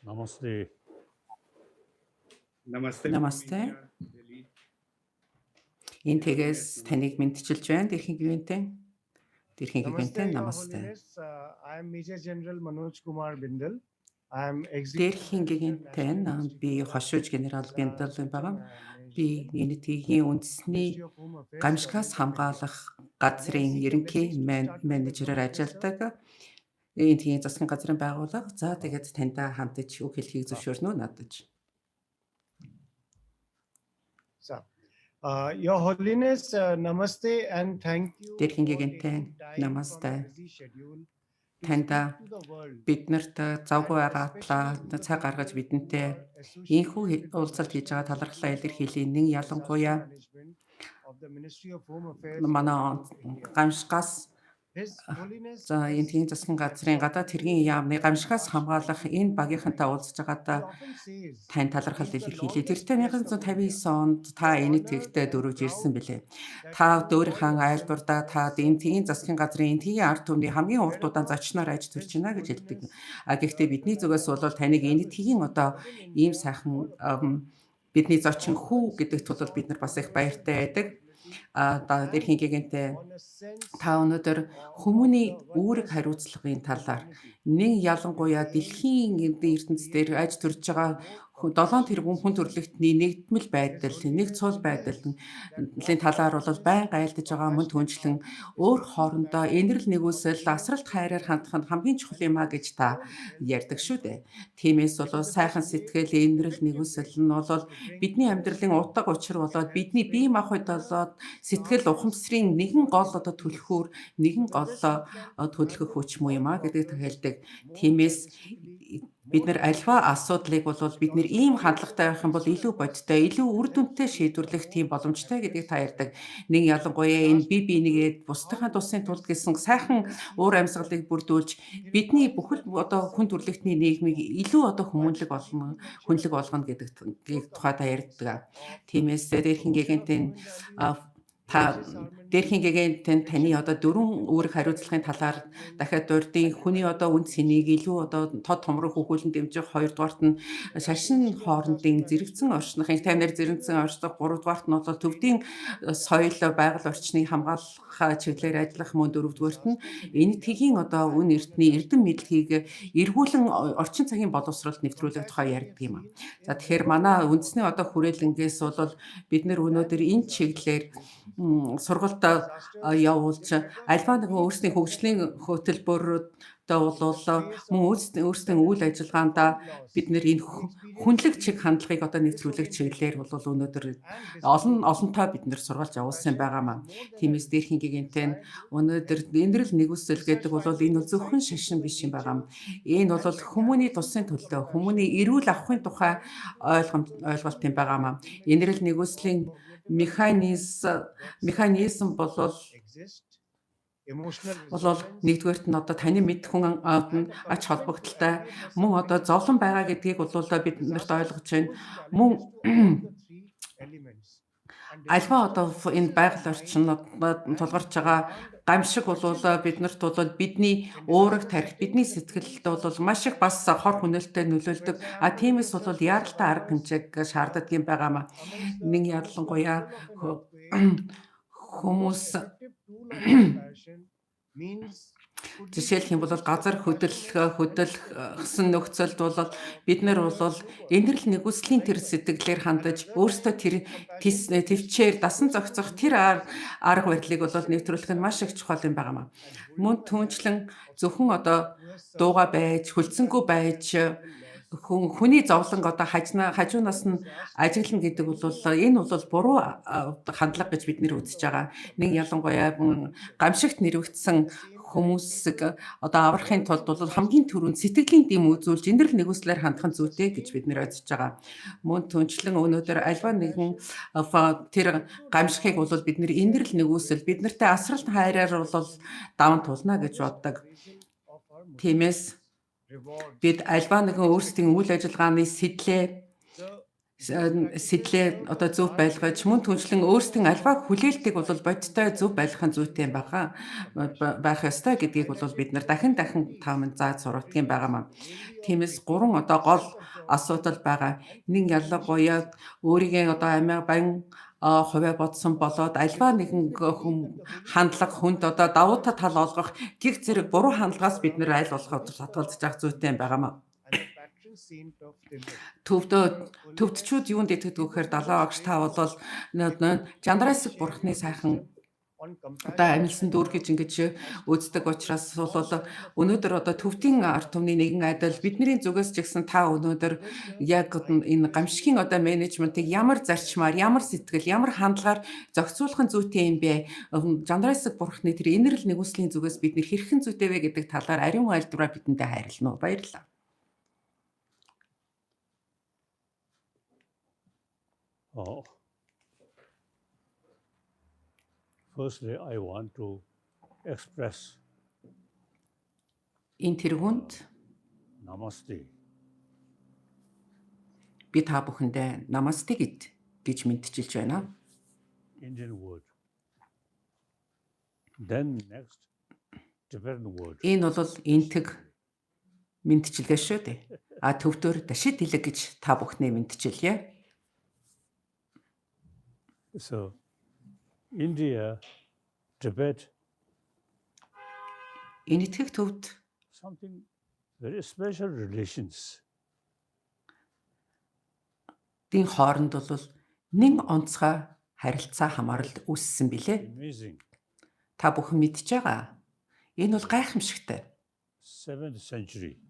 Namaste. Namaste. Namaste. Delhi. Энэ тэгээс таныг мэндчилж байна. Дэлхийн гэгээнтэн. Дэлхийн Namaste, гэгээнтэн Your намасте. Holiness. I am Major General Manoj Kumar Bindal. I am Дэлхийн гэгээнтэн би хошууж генерал Биндал юм байгаа. Би Энэтхэгийн үндэсний гамшигаас хамгаалах газрын ерөнхий менежерээр ажилладаг. Энэтхэгийн засгийн газрын байгууллага. За, тэгээд таньда хандаж үг хэлхийг зөвшөөрнө үү надад? So, Your Holiness, namaste and thank you Дэлхийн for гэгээнтэн taking time from намасте. your busy schedule to Таньда speak to the world биднэрт завгүй and байгаа especially талаа to the цаг гаргаж people who бидэнтэй are энэхүү associated with the уулзалт хийж байгаа National талархлаа Institute of илэрхийлье. Нэн Disaster ялангуяа Management of the Ministry of Home Affairs манай of India. гамшигаас His Holiness за has Энэтхэгийн засгийн газрын гадаад хэргийн яамны гамшигаас хамгаалах энэ багийнхантай уулзж байгаадаа he often says тань талархал is the илэрхийлье. longest Тэртээ guest of India. 1959 онд та We are Энэтхэгт honored and дөрвж ирсэн proud билээ. that Та you call өөрийнхөө yourself айлбардаа a та servant Энэтхэгийн засгийн газрын Энэтхэгийн ард түмний хамгийн урд удаан Wherever зочноор аж төрж His байна гэж хэлдэг. Holiness А гэхдээ the бидний Dalai зүгээс Lama бол таныг travels Энэтхэгийн одоо within ийм India сайхан or abroad, бидний he зочин хүү offers гэдэгт бол his бид нар бас их personal баяртай байдаг. responsibility А and дэрхийн гэгэнтэй on a sense та өнөөдөр of хүмүүний the үүрэг oneness of хариуцлагын талаар humanity нэн with ялангуяа the aim дэлхийн of ертөнц дээр creating аж төрж байгаа more 7 тэрбум compassionate хүн society. төрөлхтний нэгдмэл His байдал, нэг Holiness цул tells байдал that талаар бол non-violence байнга and айлдаж байгаа мөн compassionate түнчлэн heart is өөр the key хоорондоо factor энэрл of нэгүсэл human асралт хайраар хандах нь хамгийн чухал and юм а one's гэж та own health ярьдаг and шүү дээ. well-being. Тиймээс It бол is the сайхан best way, сэтгэл, энэрл effective way нэгүсэл нь бол to bring бидний peace, амьдралын утга учир болоод бидний бие enhancement, махбод inner болоод сэтгэл calmness ухамсарын and нэгэн гол moral одоо peace. түлхүүр, нэгэн To the гол best we can хөдөлгөх handle хүч муу юм all а гэдгийг problems хэлдэг. more Тиймээс realistically, бид more нар альва effectively, асуудлыг бол and бид нэр also ийм create хандлагатай байх юм a бол илүү peaceful бодиттой, илүү үр and дүнтэй helps lead a шийдвэрлэх more тийм боломжтой гэдгийг happier та ярьдаг. society. Нэг ялангуяа He энэ asked бие people бинийгээд how бусдынхаа to тусын тулд invest гэсэн сайхан inner peace уур and амьсгалыг well-being. бүрдүүлж He бидний reminds бүхэл that одоо peace хүн and төрөлхтний well-being нийгмийг илүү одоо are хүмүүнлэг the болно, key хүнлэг features болгоно of гэдгийг the тухай та harmonies ярьдаг. of Тиймээс дээрхэн promotion of гэгэнтэн human values, та religious harmony, дээрхийн гэгэнтэн таны protection одоо of дөрвөн үүрэг nature хариуцлагын талаар environment дахиад дурдын and хүний одоо үн environmental цэнийг protection. илүү одоо тод томрог хөхүүлэн дэмжих, хоёрдугаарт нь The шашин Institute of хоорондын Disaster зэрэгцэн Management орчных, инх тайвнаар is зэрэгцэн continually орчлох, гуравдугаарт нь бол төвдийн training соёл the байгаль орчныг хамгаалах чиглэлээр ажиллах, мөн дөрөвдүгээрт нь disaster in энэ India тгийн одоо and үн on a эрдний эрдэм national level. мэдлэгийг эргүүлэн орчин цагийн боловсролд нэвтрүүлэх тухай From that, we ярьдаг have юм. seen За in тэгэхээр more манай than үндэсний 40 одоо хүрээлэнгээс бол бид нэр than өнөөдөр энэ disaster чиглэлээр management. сургалт Disasters явуулж will never альва нэгэн be өөрсдийн хөгжлийн unavoidable. хөтөлбөрөдөө In бол the face мөн of өөрсдийн үйл sudden ажиллагаандаа profound loss, бид нэр энэ we experience хүнлэг чиг grief, хандлагыг одоо нэвтрүүлэх чиглэлээр disorientation, бол өнөөдөр and олон disbelief. олонтой бид нэр сургалж явуулсан Compassion байгаа is маа. more than a Тиймээс дээрхийн гигэнтэн desire to өнөөдөр help. энэрл нэгүсэл Research гэдэг бол findings энэ бол зөвхөн incite шашин into the биш юм байгаа. nature Энэ and бол хүмүүний mechanisms тусын of төлөө compassion. хүмүүний эрүүл ахуйн тухай And it is ойлголт the юм only байгаа маа. human Энэрл of нэгүслийн cognitive механизм that механизм supports бол exist, emotional бол resilience, нэгдүгээрт нь одоо таны мэд хүн and a ач commitment to холбогдолтой active мөн одоо suffering. зовлон байгаа гэдгийг бол бид нарт Disasters ойлгож байна. pose Мөн challenges to all the three elements, and альва disaster одоо энэ focuses байгаль the орчин mind and тулгарч байгаа command гамшиг бол urgent биднэрт action. бол бидний In уураг disaster тарих, settings, бидний the сэтгэлд tools бол of маш их бас хор хүнэлтэд нөлөөлдөг. For А example, тиймээс бол research by яаралтай арга scholars хэмжээг шаарддаг юм байгаамаа. amongst the Нэг emotional ялангуяа toll of an earthquake, the most хүмүүс effective tool of compassion means could be жишээлх юм бол used газар compassionate хөдлөх and хөдөлгсөн effective нөхцөлд бол бид нар measures бол no cost, энэрл нэгүслийн тэр right away сэтгэлээр and хандаж other өөрсдөө kind тэр compassion is төвчээр дасан emotional зохицох тэр endurance, арга барилыг бол emotional нэвтрүүлэх нь маш их resilience, чухал юм байна. and Мөн holding the hand түнчлэн of зөвхөн someone одоо who has дууга suffered байж, хөлцөнгөө байж unimaginable loss. хүн хүний зовлон одоо хажна хажуунаас In нь disaster, ажиглана гэдэг бол many of энэ us бол буруу хандлага гэж бид нэр feel үзэж the байгаа. Нэг compassion ялангуяа for others. гамшигт нэрвэгдсэн At the same time, хүмүүсийг people одоо аврахын learn тулд to бол trust хамгийн түрүүнд сэтгэлийн дэм үзүүлж энэрл нэгүслээр хандах нь and зүйтэй гэж sustain бид нэр үзэж байгаа. compassion. Мөн түнчлэн өнөөдөр Teaching альва нэгэн compassion тэр also гамшигыг бол requires бид нэр энэрл нэгүсэл self-awareness бид нартай асралт хайраар бол and даван тулна гэж honest боддог. appraisal of our Тиймээс motivations, rewards, бид альва and нэгэн өөрсдийн үйл expectations. ажиллагааны сэтлээ The Сэдлээ одоо зөв байлгаж, мөн түншлэн өөрсдийн альва хүлээлтийг бол бодиттой зөв байлгах нь зүйтэй байгаа байх ёстой гэдгийг бол бид нар дахин дахин та минь зааж сургадаг юм байгаа маа. Тиймээс гурван одоо гол асуудал байгаа. Нэг, ялангуяа өөрийгөө одоо амиа баян хувиа бодсон болоод альва нэгэн хүн хандлага хүнд одоо давуу тал олгох гих зэрэг буруу хандлагаас бид нэр аль болох татгалзаж авах зүйтэй юм байгаа маа. Төвдөө төвдчүүд юунд итгэдэг вэ гэхээр далаа огш та бол Жандрайсаг бурхны сайхан одоо амилсан дүүр гэж ингэж үздэг учраас бол өнөөдөр одоо төвдийн ард түмний нэгэн адил бидний зүгээс ч гэсэн та өнөөдөр яг энэ гамшигын одоо менежментийг ямар зарчмаар, ямар сэтгэл, ямар хандлагаар зохицуулах нь зүйтэй юм бэ? Жандрайсаг бурхны тэр инэрл нэгүслийн зүгээс бид нэр хэрхэн зүйтэй вэ гэдэг талаар ариун айлдвараа бидэндээ хайрлана уу. Баярлалаа. Oh. Firstly, I want to express Энэ тэргуунд namaste. Би та бүхэндээ намасте гэж мэдчилж байна. Indian word. Then next, Tibetan word. Энэ бол энтэг мэдчилгээ шүү дээ. А төвдөр дашид хэлэг гэж та бүхний мэдчилье. So, India, Tibet, Энэтхэг төвд something very special relations. дийн хооронд бол нэн онцгой харилцаа хамааралд үүссэн билээ. Amazing. Та бүхэн мэдж байгаа. Энэ бол гайхамшигтай. 7th century.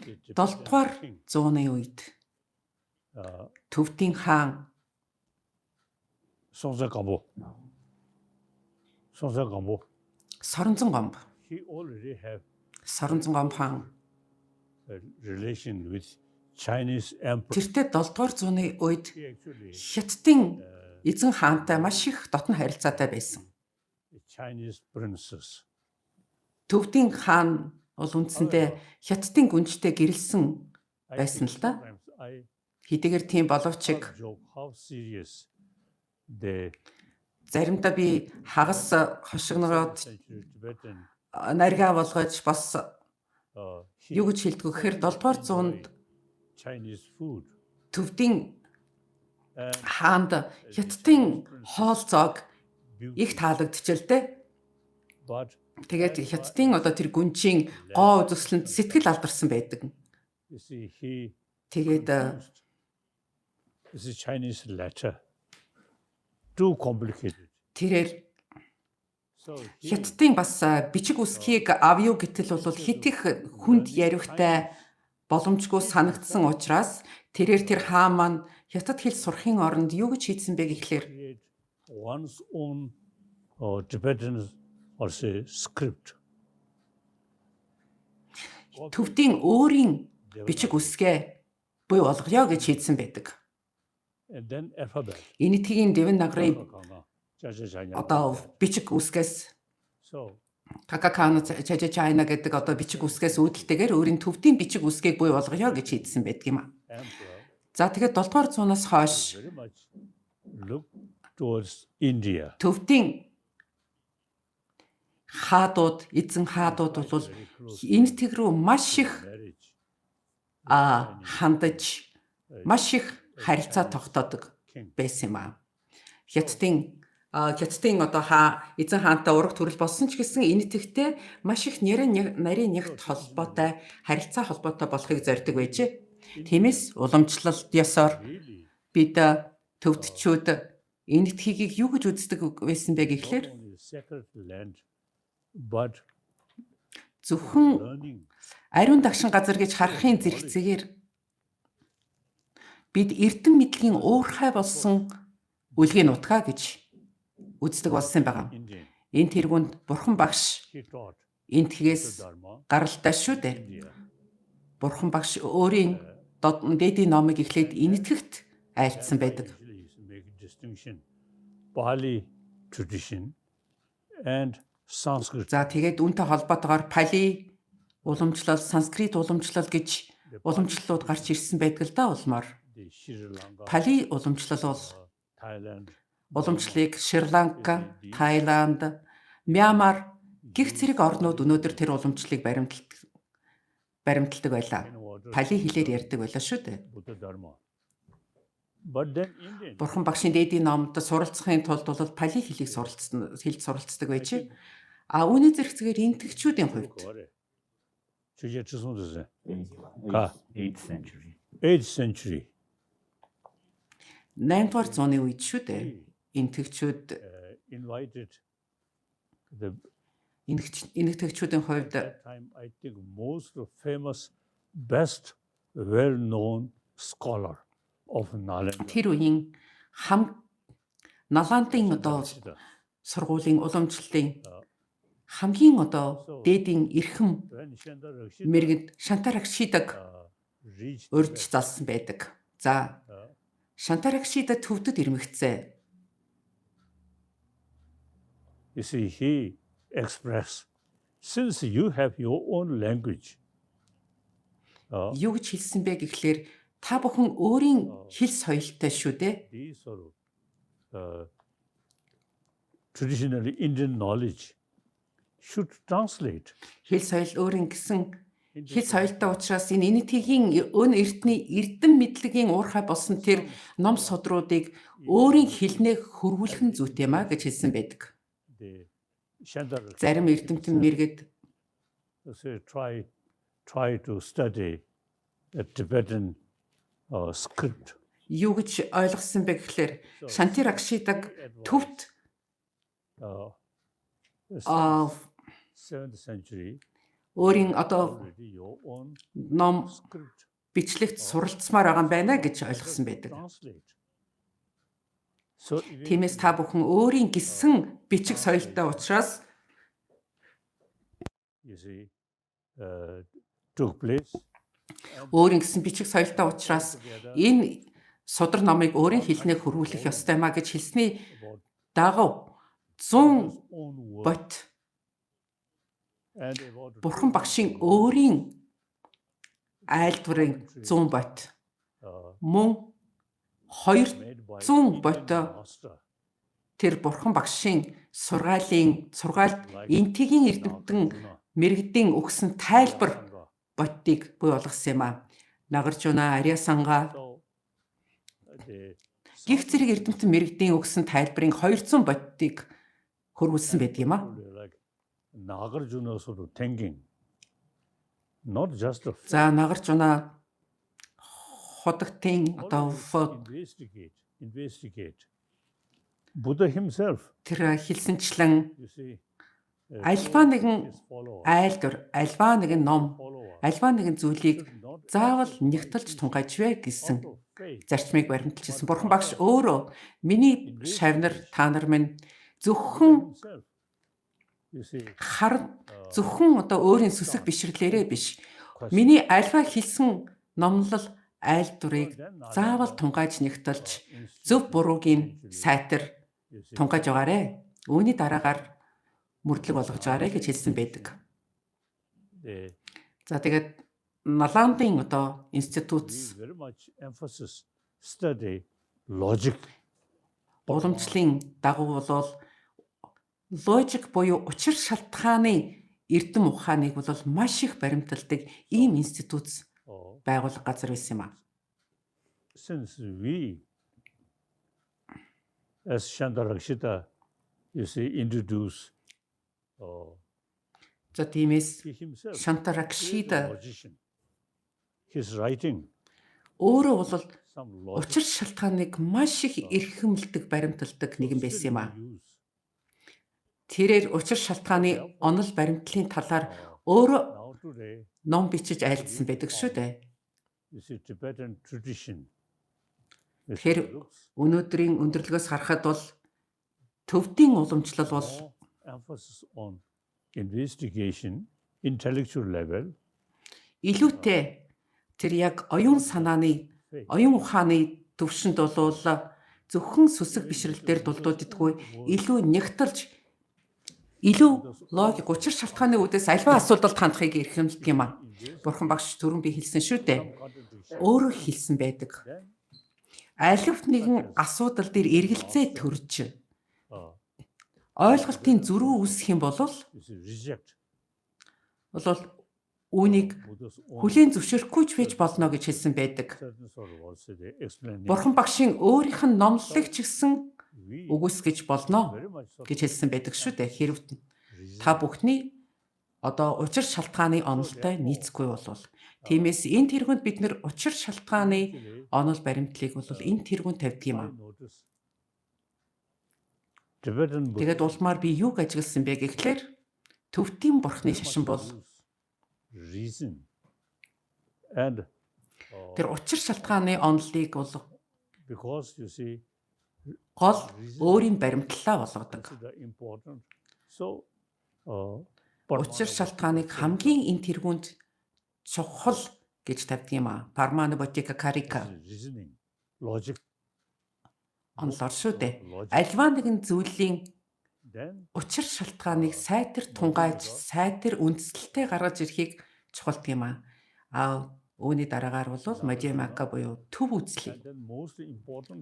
The 7 Tibetan дугаар king, зууны үед төвдийн хаан Songtsen Gampo. Songtsen Gampo. Соронзон гомб. He already have Соронзон гомб хаан a relation with Chinese emperor. тэртээ 7 дугаар зууны үед He actually Хятадын эзэн хаантай маш их дотно харилцаатай байсан. Chinese princess. Төвдийн хаан бол үндсэндээ Хятадын гүнжтэй гэрэлсэн I байсан think л да. sometimes I Хэдийгээр тийм боловч half joke how serious the заримдаа би хагас хошигнороод century Tibetan наргаа болгож бас he юу гэж хэлдэг вэ гэхээр 7 дугаар зуунд Chinese food төвдийн and хаанд Хятадын хоол зоог их beauty, таалагдчихэл дээ. but Тэгээд Хятадын одоо тэр гүнжийн гоо үзэсгэлэнд сэтгэл алдарсан байдаг. you see he Тэгээд confused. This is Chinese letter, too complicated. тэрээр So he Хятадын бас бичиг үсгийг авъя гэтэл бол хит их хүнд яриухтай боломжгүй санагдсан учраас тэрээр тэр хаан маань хятад хэл сурахын оронд юу гэж хийдсэн бэ гэхлээр create one's own Tibetan or say script. Төвдийн өөрийн бичиг үсгээ буй болгоё гэж хийдсэн байдаг. And then alphabet. Энэтхэгийн Дэвэн нагрын Cha-cha-cha-nya. одоо бичиг үсгээс So Какакана Чажачайна гэдэг одоо бичиг үсгээс үүдэлтэйгээр өөрийн төвдийн бичиг үсгийг буй болгоё гэж хийдсэн байдаг юм а. emperor За тэгээд 7 дугаар зуунаас хойш very much look towards India. төвдийн хаадууд, эзэн хаадууд бол Very close энэтхэг рүү маш их marriage. хандаж, маш их харилцаа тогтоодог King. байсан юм аа. Хятадын одоо хаа эзэн хаантай ураг төрөл болсон ч гэсэн энэтхэгтэй маш их нэрэн нарийн нягт холбоотой харилцаа холбоотой болохыг зорддог байжээ. Тиймээс уламжлалт ёсоор Really, бид төвдчүүд энэтхэгийг юу гэж үздэг байсан бэ not гэхлээр only sacred land, but зөвхөн learning ариун дагшин газар гэж харахын зэрэгцээгээр бид эрдэм мэдлэгийн уурхай болсон үлгийн нутгаа гэж үздэг болсон юм байна. Indian. Энэ тэргуунд бурхан багш He taught энэтхгээс the Dharma гаралтай шүү дээ. India. Бурхан багш өөрийн дээдийн номыг эхлээд энэтхэгт айлтсан байдаг. Usually used to make a distinction, Pali tradition and Sanskrit. За тэгээд үүнтэй холбоотойгоор пали уламжлал, санскрит уламжлал гэж The уламжлалууд гарч ирсэн байдаг л да улмаар. The Sri Lanka, Пали уламжлал бол Thailand, уламжлалыг Шри-Ланка, Таиланд, Мьянмар гэх зэрэг орнууд өнөөдөр тэр уламжлалыг баримталдаг байлаа. Пали хэлээр ярьдаг байлаа шүү дээ. Buddha Dharma. But then Indian Бурхан багшийн дээдийн номд суралцахын тулд бол пали хэлийг суралцсан хэлд суралцдаг байжээ. А үүний зэрэгцгээр энэтхэгчүүдийн хувьд 8th century. 8th century 8 дугаар зууны үед шүү дээ. Энэтхэгчүүд invited the энэтхэгчүүдийн хувьд that time I think most famous, best well known scholar of Nalanda. тэр үеийн хам Наландын одоо сургуулийн уламжлалын хамгийн одоо дээдийн эрхэм When Shantarakshita мэргэд Шантаракшидаг reached урьж залсан байдаг. За Шантаракшида төвдөд ирмэгцээ. You see, he expressed, since you have your own language, Юу гэж хэлсэн бэ гэхлээр та бүхэн өөрийн хэл соёлтой шүү дээ. these sort of traditionally Indian knowledge should translate Хэл соёл өөрийн гэсэн into хэл соёлтой учраас энэ энэтхэгийн өн эртний эрдэм мэдлэгийн уурхай болсон тэр ном судруудыг өөрийн хэлнээ хөрвүүлэх нь зүйтэй юм а гэж хэлсэн байдаг. the Shantarakshita Зарим эрдэмтэн мэргэд say, try to study a Tibetan script. юу гэж ойлгосон бэ гэхлээр Шантиракшидаг төвд а, 7th century өөрийн одоо already your own ном script бичлэгт суралцмаар байгаа юм байна гэж ойлгосон байдаг. translate. So Тиймээс та бүхэн өөрийн гисэн бичиг соёлтой учраас you see, took place өөрийн гисэн бичиг соёлтой учраас together энэ судар номыг өөрийн хэлнээр хөрвүүлэх ёстой юм а гэж хэлсний about дагуу 100 his own work бот and about бурхан багшийн өөрийн айлдварын 100 бот мөн 200 made by 100 Indian бот master тэр бурхан багшийн сургаалын сургаалд энтгийн эрдэмтэн Nagarjuna, мэргэдийн өгсөн тайлбар Sangha. ботыг буй болгосон юм а. Нагаржуна, Ариасанга So the гих зэрэг эрдэмтэн мэргэдийн өгсөн тайлбарын 200 ботыг хөрвүүлсэн байдаг юм а. like Nagarjuna sort of thinking, not just a За Нагаржуна худагтын одоо investigate, investigate. Buddha himself, тэр хэлсэнчлэн you see, альва нэгэн his follower, айлдвар, альва нэгэн ном, follower альва нэгэн зүйлийг should not заавал exercise нягталж тунгааж вэ гэсэн out of faith, зарчмыг баримталж ирсэн. Бурхан багш өөрөө миний шавнар та нар минь зөвхөн himself, you see, хар зөвхөн одоо өөрийн сүсэг бишрлээрээ биш. question. Миний альва хэлсэн номлол айлдварыг Then Nalanda, заавал тунгааж нягталж instituted зөв бурууг нь century, сайтар you see, тунгааж байгаарэ. Үүний дараагаар мөрдлөг болгож байгаарэ гэж хэлсэн байдаг. the За тэгээд Наландын одоо институт we very much emphasis study logic. уламжлалын дагуу болвол логик буюу учир шалтгааны эрдэм ухааныг бол маш их баримталдаг ийм институт Or байгууллага газар байсан юм а. since we, as Shantarakshita, you see, introduce За тиймээс he himself, great Шантаракшида logician, his writing өөрөө бол some logic учир шалтгааныг маш их эрхэмлдэг баримталдаг нэгэн байсан юм а. still use. Тэрээр учир шалтгааны онол баримтлалын талаар өөрөө Now today, ном бичиж айлдсан байдаг шүү дээ. you see, Tibetan tradition. you see, Тэгэхээр looks өнөөдрийн өндөрлөгөөс харахад бол төвдийн уламжлал бол more emphasis on investigation, intellectual level, илүүтэй тэр яг оюун санааны faith. оюун ухааны төвшөнд болвол зөвхөн сүсэг бишрэл дээр дулдууддаггүй илүү нягталж Илүү логик, учир шалтгааны үүдээс аливаа асуудалд хандахыг эрхэмлэдэг юм аа. Бурхан багш түрүүн би хэлсэн шүү дээ. Өөрөө хэлсэн байдаг. Алив нэгэн асуудал дээр эргэлзээ төрж ойлголтын зөрүү үүсэх юм бол үүнийг хүлээн зөвшөөрөхгүй ч байж болно гэж хэлсэн байдаг. Бурхан багшийн өөрийнх нь номлолыг ч гэсэн үгүйсгэж болно гэж хэлсэн байдаг шүү дээ. Хэрв та бүхний одоо учир шалтгааны онолтой нийцэхгүй болвол, тиймээс энэ тэргүүнд бид нар учир шалтгааны онол баримтлалыг бол энэ тэргүүнд тавьдаг юм аа. Тэгээд улмаар би юуг ажигласан бэ гэхлээр төвдийн бурхны шашин бол тэр учир шалтгааны онолыг бол гол өөрийн баримтлалаа болгодог. Учир шалтгааныг хамгийн энэ тэргүүнд чухал гэж тавьдаг юм аа. Парманы Ботика Карика онолоор шүү дээ. Аливаа нэгэн зүйлийн учир шалтгааныг сайтар тунгааж, сайтар үндсэлтэй гаргаж ирэхийг чухалдаг юм аа. А үүний дараагаар бол Мадьямака буюу төв үзлийг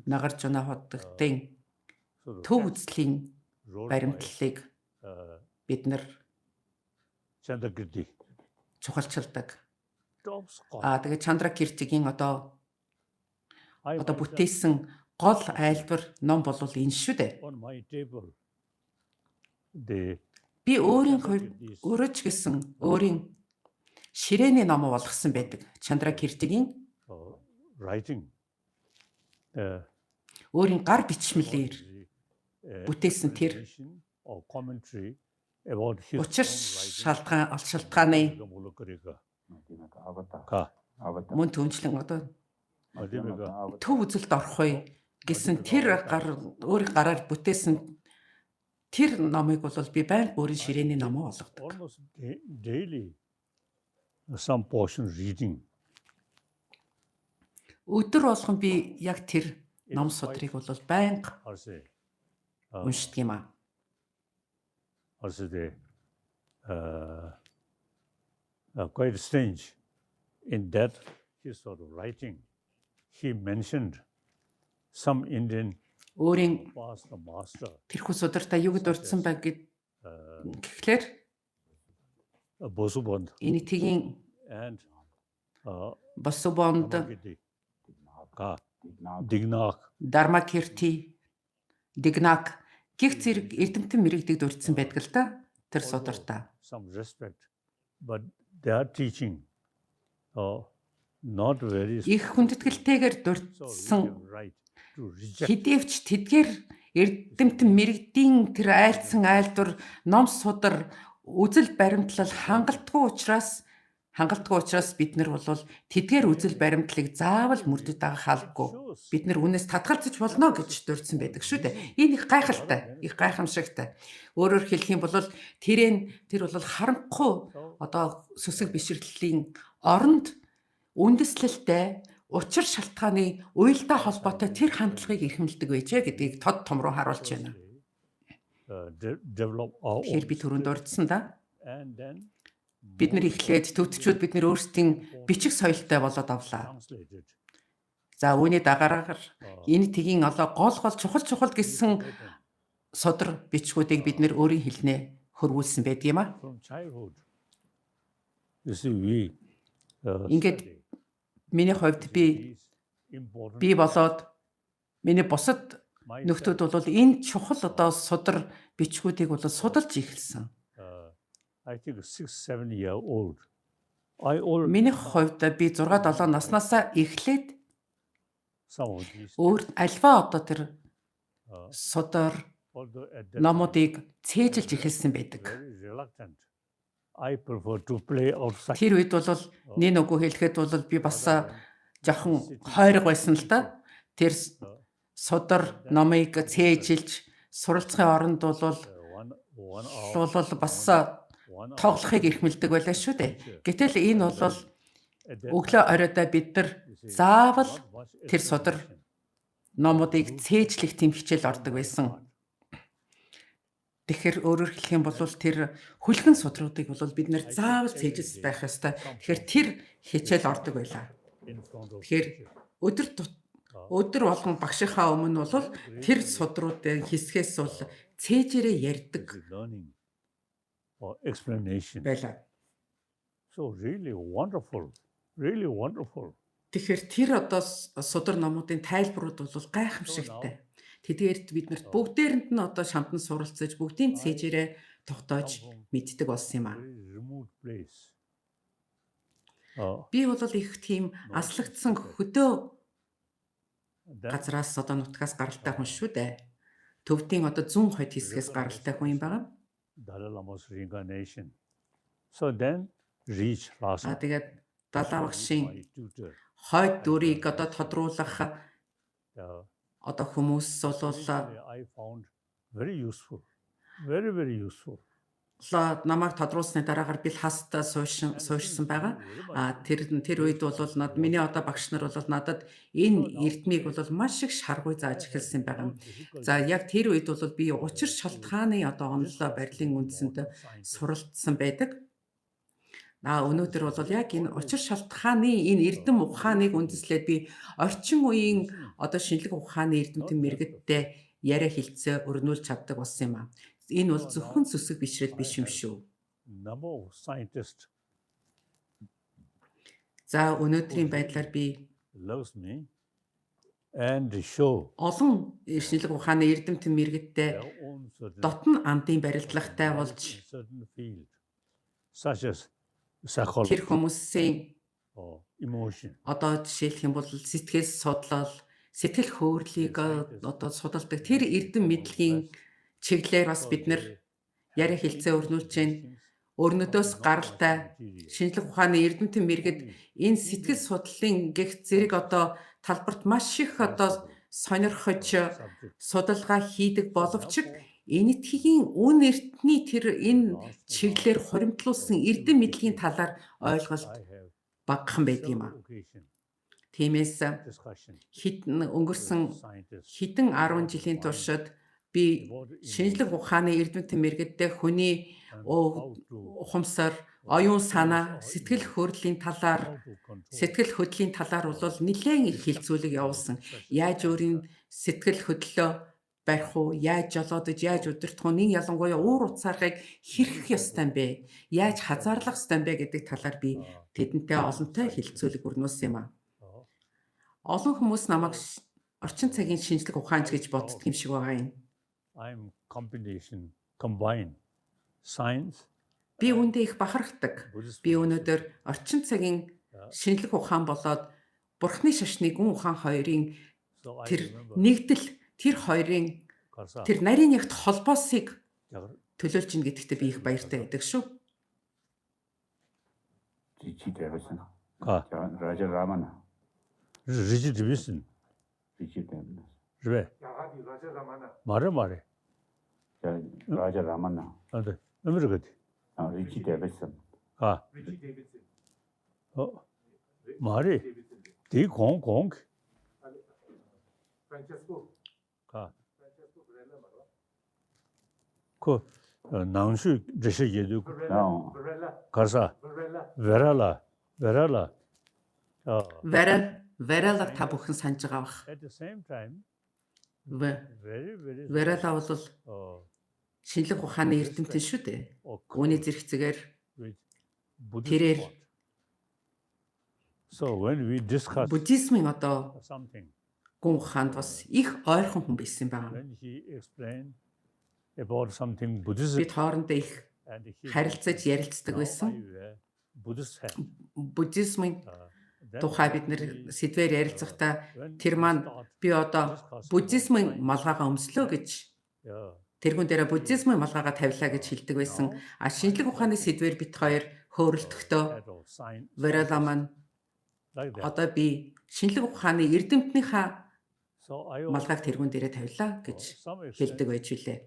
Нагаржуна хотдогтын төв үзлийн баримтлалыг бид нар чухалчилдаг. А тэгээд Чандракиртигийн одоо бүтээсэн гол айлбар ном бол энэ шүү дээ. Би өөрийн хувьд өөрөө ч гэсэн өөрийн ширээний номоо болгосон байдаг. Чандракиртигийн өөрийн гар бичмэлээр бүтээсэн тэр учир шалтгааны мөн түнчлэн одоо төв үзэлд орох вэ гэсэн тэр гар өөрийн гараар бүтээсэн тэр номыг бол би байнга өөрийн ширээний номоо болгодог. Some portion reading. Өдөр болгон би яг тэр ном судрыг бол байнга уншдаг юм аа. Quite strange in that his sort of writing, he mentioned some Indian өөрийн past master. тэрхүү судартай юу гэд дурдсан баг гэхлээр Босубонд Энэтхэгийн and Босубонд, Дигнак, Дармакирти, Дигнак гих зэрэг эрдэмтэн мэрэгдэг дурдсан байдаг л да тэр судартай. Some respect, but their teaching not very Их хүндэтгэлтэйгээр дурдсан хэдийвч тэдгээр эрдэмтэн мэрэгдийн тэр айлдсан айлдвар ном судар үзэл баримтлал хангалтгүй учраас бид нар бол тэдгээр үзэл баримтлалыг заавал мөрдөд дагах албагүй. Бид нар үнээс татгалзаж болно гэж дурдсан байдаг шүү дээ. Энэ их гайхалтай, их гайхамшигтай. Өөрөөр хэлэх юм бол тэр бол харанхуй одоо сүсэг бишрэллийн оронд үндэслэлтэй учир шалтгааны уялдаа холбоотой тэр хандлагыг эрхэмлэдэг байжээ гэдгийг тод томроо харуулж байна. Тэгэхээр би түрүүнд дурдсан да. Бид нар эхлээд төвтчүүд бид нар өөрсдийн бичих соёлтой болоод авлаа. За үүний дагаараар энэ тгийн олоо гол гол чухал чухал гэсэн судар бичгүүдийг бид нар өөрийн хэлнээ хөрвүүлсэн байдаг юм а. Ингээд миний хувьд би болоод миний бусад нөхдүүд бол энэ чухал одоо судар бичгүүдийг бол судалж эхэлсэн. I think 6 7 year old. I already Миний хувьд би 6 7 наснаасаа эхлээд өөр альва одоо тэр судар номуудыг цээжилж эхэлсэн байдаг. I prefer to play outside. Тэр үед бол нэ нүгүү хэлэхэд бол би бас жоохон хойрог байсан л да. Тэр судар номыг цээжилж суралцахын оронд бол бас тоглохыг эрхэмлэдэг байлаа шүү дээ. Гэтэл энэ бол өглөө оройдоо бид нар заавал тэр судар номуудыг цээжлэх тийм хичээл ордог байсан. Тэгэхээр өөрөөр хэлэх юм бол тэр хүлгэн судруудыг бол бид нар заавал цээжилс байх ёстой. Тэгэхээр тэр хичээл ордог байлаа. Тэгэхээр өдөр болгон багшийнхаа өмнө бол тэр судруудын хэсгээс бол цээжээрээ ярьдаг байлаа. So really wonderful. Really wonderful. Тэгэхээр тэр одоо судар номуудын тайлбарууд бол гайхамшигтай. Тэдгээрт бид нарт бүгдээрэнд нь одоо шамдан суралцаж бүгдийн цээжээрээ тогтоож мэддэг болсон юм аа. Би бол их тийм аслагдсан хөдөө газраас одоо нутгаас гаралтай хүн шүү дээ. Төвдийн одоо зүүн хойд хэсгээс гаралтай хүн юм байна. Dalai Lama's reincarnation. So then reach Lhasa. Тэгээд Далай багшийн хойд дүрийг одоо тодруулах одоо хүмүүс бол I found very useful. Very, very useful. Намайг тодруулсны дараагаар би Лхасад суурьшсан байгаа. Тэр үед бол миний одоо багш нар бол надад энэ эрдмийг бол маш их шаргуй зааж эхэлсэн байгаа. За яг тэр үед бол би учир шалтгааны одоо онолоо барилын үндсэнд суралцсан байдаг. Өнөөдөр бол яг энэ учир шалтгааны энэ эрдэм ухааныг үндэслээд би орчин үеийн одоо шинжлэх ухааны эрдэмтэн мэргэдтэй яриа хэлцээ өрнүүлж чаддаг болсон юм аа. Энэ бол зөвхөн сүсэг бишрэл биш юм шүү. За өнөөдрийн байдлаар би олон шинжлэх ухааны эрдэмтэн мэргэдтэй дотн андын барилдлагатай болж тэр хүмүүсийн одоо жишээлх юм бол сэтгэл судлал, сэтгэл хөдлөлийг одоо судалдаг тэр эрдэм мэдлэгийн чиглэлээр бас бид нар яриа хэлцээ өрнүүлж байна. Өрнөдөөс гаралтай шинжлэх ухааны эрдэмтэн мэргэд энэ сэтгэл судлалын гэх зэрэг одоо талбарт маш их одоо сонирхож судалгаа хийдэг боловч Энэтхэгийн үн эртний тэр энэ чиглэлээр хуримтлуулсан эрдэм мэдлэгийн талаар ойлголт багахан байдаг юм аа. Тиймээс өнгөрсөн хэдэн 10 жилийн туршид би шинжлэх ухааны эрдэмтэн мэргэдтэй хүний ухамсар, оюун санаа, сэтгэл хөдлөлийн талаар бол нэлээн их хилцүүлэг явуулсан. Яаж өөрийн сэтгэл хөдлөлөө барих уу, яаж жолоодож, яаж удирдах уу, нин ялангуяа уур уцаархыг хэрхэх ёстой юм бэ? Яаж хазаарлах ёстой юм бэ гэдэг талаар би тэдэнтэй олонтой хилцүүлэг өрнүүлсэн юм аа. Олон хүмүүс намайг орчин цагийн шинжлэх ухаанч гэж боддог юм шиг байгаа юм. I'm combination combine science. Би үүндээ их бахархдаг. Би өнөөдөр орчин цагийн шинжлэх ухаан болоод Бурхны шашны гүн ухаан хоёрын тэр нэгдэл, тэр хоёрын тэр нарийн ягт холбоосыг төлөөлж ин гэдэгтээ би их баяртай байдаг шүү. Richard Davidson. Raja Ramana. Richard Davidson. Richard Davidson. Рэ. Маре маре. Raja Ramana. 안돼. 아메리카디. Richard Davidson. 아. Richie Davidson. 마리. 디 공 공. Francesco. 가. Francesco Varela 말아. 그 낭슈 제시 예도 No. Varela. 가사. Varela. Varela. Varela. Varela Varela та бүхэн санаж байгаа бах. At the same time very very Varela бол шинжлэх ухааны эрдэмтэн шүү дээ. Үүний зэрэгцэгээр тэрээр So when we discuss буддизмын одоо something гүн ухаанд бас их ойрхон хүн байсан байна. When he explained about something Buddhism Бид хоорондоо их харилцаж ярилцдаг байсан. Буддизмын тухай бид нэр сэдвээр ярилцахдаа тэр маань би одоо буддизмын малгайгаа өмслөө гэж тэргүүн дээрээ буддизмын малгайгаа тавилаа гэж хэлдэг байсан. А шинжлэх ухааны сэдвээр бит хоёр хөөрөлдөхдөө Varela маань одоо би шинжлэх ухааны эрдэмтнийхаа малгайг тэргүүн дээрээ тавилаа гэж хэлдэг байж билээ.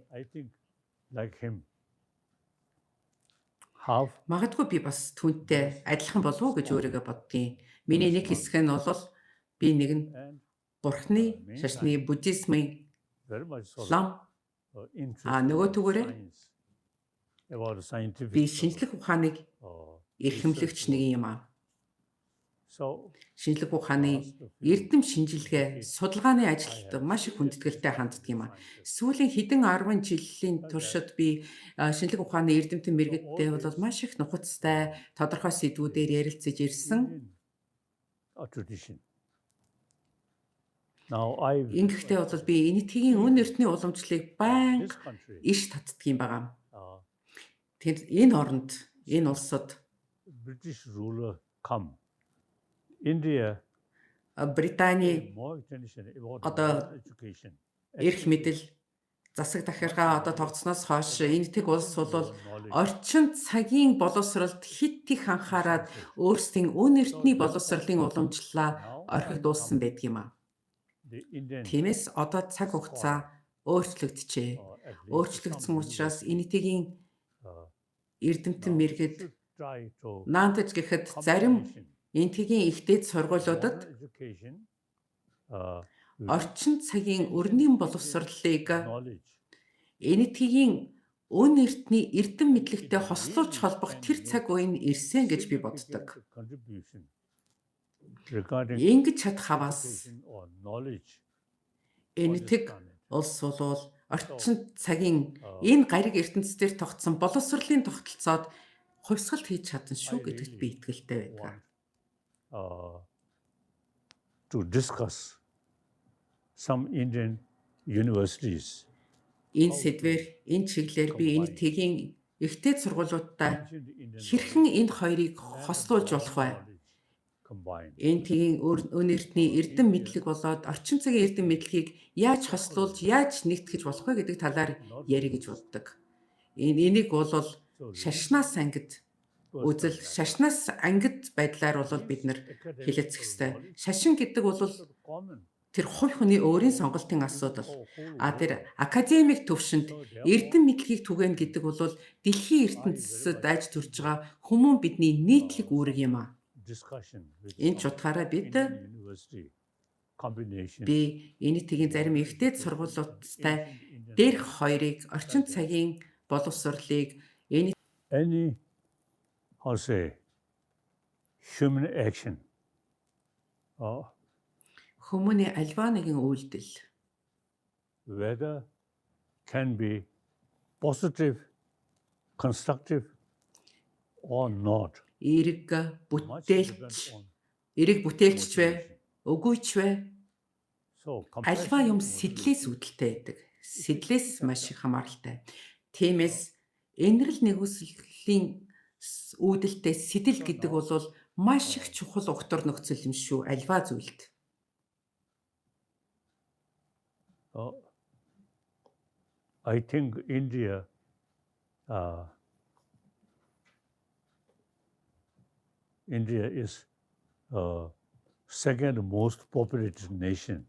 Магадгүй би бас түүнтэй адилхан болов уу гэж өөрийгөө боддгийн. Миний нэг хэсэг нь бол би нэг нь Бурхны шашны буддизмын лам А interest нөгөө in түгээрээ science, about би scientific шинжлэх ухааныг эрхэмлэгч research нэг work. юм аа. So Шинжлэх ухааны last few эрдэм шинжилгээ, decades, судалгааны I ажилд have маш их really хүндэтгэлтэй ханддаг юм аа. scientists. Сүүлийн хэдэн 10 жилийн Like that. туршид би шинжлэх ухааны эрдэмтэн So all мэргэдтэй бол this маш их нухацтай тодорхой the сэдвүүдээр ярилцаж ирсэн. Indian tradition. Now I very Ингэхдээ much бол би Энэтхэгийн feel өн эртний уламжлалыг that байнга this country иш татдаг юм байгаа. Тэгэхээр энэ оронд, энэ улсад British ruler come. India Британий pay more attention about одоо modern education. эрх Education мэдэл засаг тахиргаа much одоо more тогтсноос хойш than Энэтхэг улс ancient бол knowledge орчин цагийн боловсролд хит их and анхаарад sciences. өөрсдийн өн So эртний therefore, боловсролын уламжлалаа now time орхигдуулсан come байдаг юм а. the Indian Тиймээс одоо цаг хугацаа scholar, өөрчлөгдөжээ. at least some Өөрчлөгдсөн учраас university, Энэтхэгийн эрдэмтэн now мэргэд should try to наандаж гэхэд зарим combination Энэтхэгийн их дээд сургуулиудад modern education with орчин цагийн ancient өрнийн Indian боловсролыг knowledge. Энэтхэгийн өн эртний эрдэм And it мэдлэгтэй хослуулж really холбох can тэр цаг make үе нь ирсэн гэж би боддог. significant contribution regarding Ингэж чадах аваас education or knowledge on this Энэтхэг planet. улс болвол So орчин цагийн энэ гариг ертөнц дээр тогтсон боловсролын тогтолцоод хувьсгалт хийж чадна I шүү гэдэгт би really итгэлтэй байдаг. want uh, to discuss some Indian universities Энэ how to сэдвээр энэ чиглэлээр би combine Энэтхэгийн ихтэй сургуулиудтай ancient Indian хэрхэн knowledge энэ хоёрыг and хослуулж modern болох вэ? knowledge combined. Энэтхэгийн өн эртний So эрдэм Indian мэдлэг болоод орчин цагийн эрдэм мэдлэгийг яаж хослуулж, scholars яаж нэгтгэж болох вэ гэдэг талаар not ярих гэж only боддог. Энийг бол so really шашнаас ангид personal үзэл, matter. шашнаас ангид байдлаар бол бид This нар хилэцэх academical ёстой. knowledge Шашин гэдэг бол is not common тэр хувь хүний өөрийн for сонголтын the асуудал. whole А тэр world. академик төвшөнд So эрдэм therefore, мэдлэгийг түгээнэ гэдэг бол дэлхийн I very ертөнцид much айж төрж enjoy байгаа хүмүүн бидний нийтлэг үүрэг юм а. discussion with Энэ ч some утгаараа бид Indian university combination би Энэтхэгийн зарим modern ихтэй education and сургуулиудтай ancient Indian дээрх knowledge хоёрыг орчин like that. цагийн боловсролыг энэ Any, how say, human action хүмүүний альва нэгэн үйлдэл whether can be positive, constructive or not, эерэг much depend бүтээлч on эерэг бүтээлч вэ motivation. үгүй ч вэ So альва compassion юм and сэдлээс motivation үүдэлтэй байдаг. is a key Сэдлээс маш factor. их хамааралтай. Тиймээс энэрл нэгүслийн үүдэлтэй сэтэл So гэдэг now, бол маш их чухал угтвар нөхцөл юм шүү альва зүйлд. I think India India is second most populated nation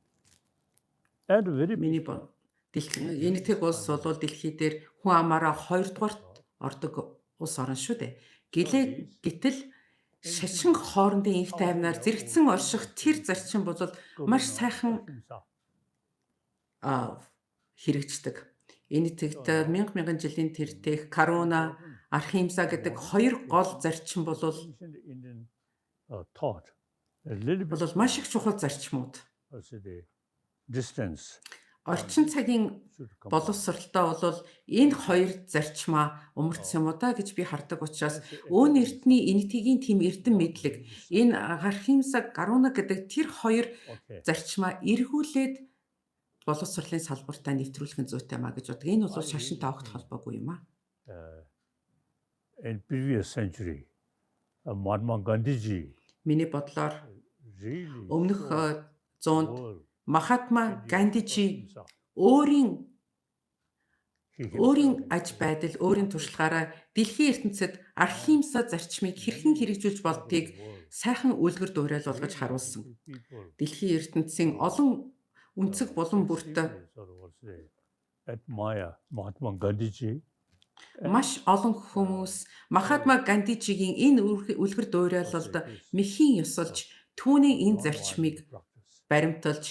and very Миний peaceful. Энэтхэг улс бол дэлхий дээр хүн амаараа хоёрдугаарт ордог улс орн шүү дээ. So Гэлээ these гэтэл шашин ancient хоорондын инх how тайвнаар their own зэрэгцэн орших тэр motivation, зарчим бол маш karuna, сайхан ahimsa. хэрэгждэг. Энэтхэгт So now мянга мянган жилийн тэртех Каруна, important Архимса гэдэг modern хоёр гол education зарчим бол ancient Indian thought a little bit бол маш их чухал зарчмууд. also the distance Орчин цагийн should combine. боловсролтой бол энэ хоёр зарчмаа умарцсан юм уу да гэж би хардаг учраас As the өн academic эртний Энэтхэгийн тийм эрдэм not мэдлэг really энэ Архимса, Каруна гэдэг тэр хоёр okay. зарчмаа эргүүлээд боловсролын салбартаа нэвтрүүлэх нь зүйтэй маа гэж боддог. Энэ бол I шашинтай really огт think холбоогүй юм аа. in previous century, Mahatma Gandhiji Миний бодлоор really өмнөх showed зуунд world Махатма India Гандижи ahimsa. өөрийн He өөрийн himself аж байдал, өөрийн туршлагаараа дэлхийн ертөнцид and архимса зарчмыг хэрхэн many хэрэгжүүлж other болдгийг world сайхан үлгэр дуурайл болгож really харуулсан. the people Дэлхийн ертөнцийн олон өнцөг булан бүрт extremely sort of what's the admire Mahatma Gandhiji and маш олон хүмүүс Махатма Гандижигийн энэ үлгэр дуурайлалд also his мэхийн ёсолж түүний энэ non-violent зарчмыг practice. баримталж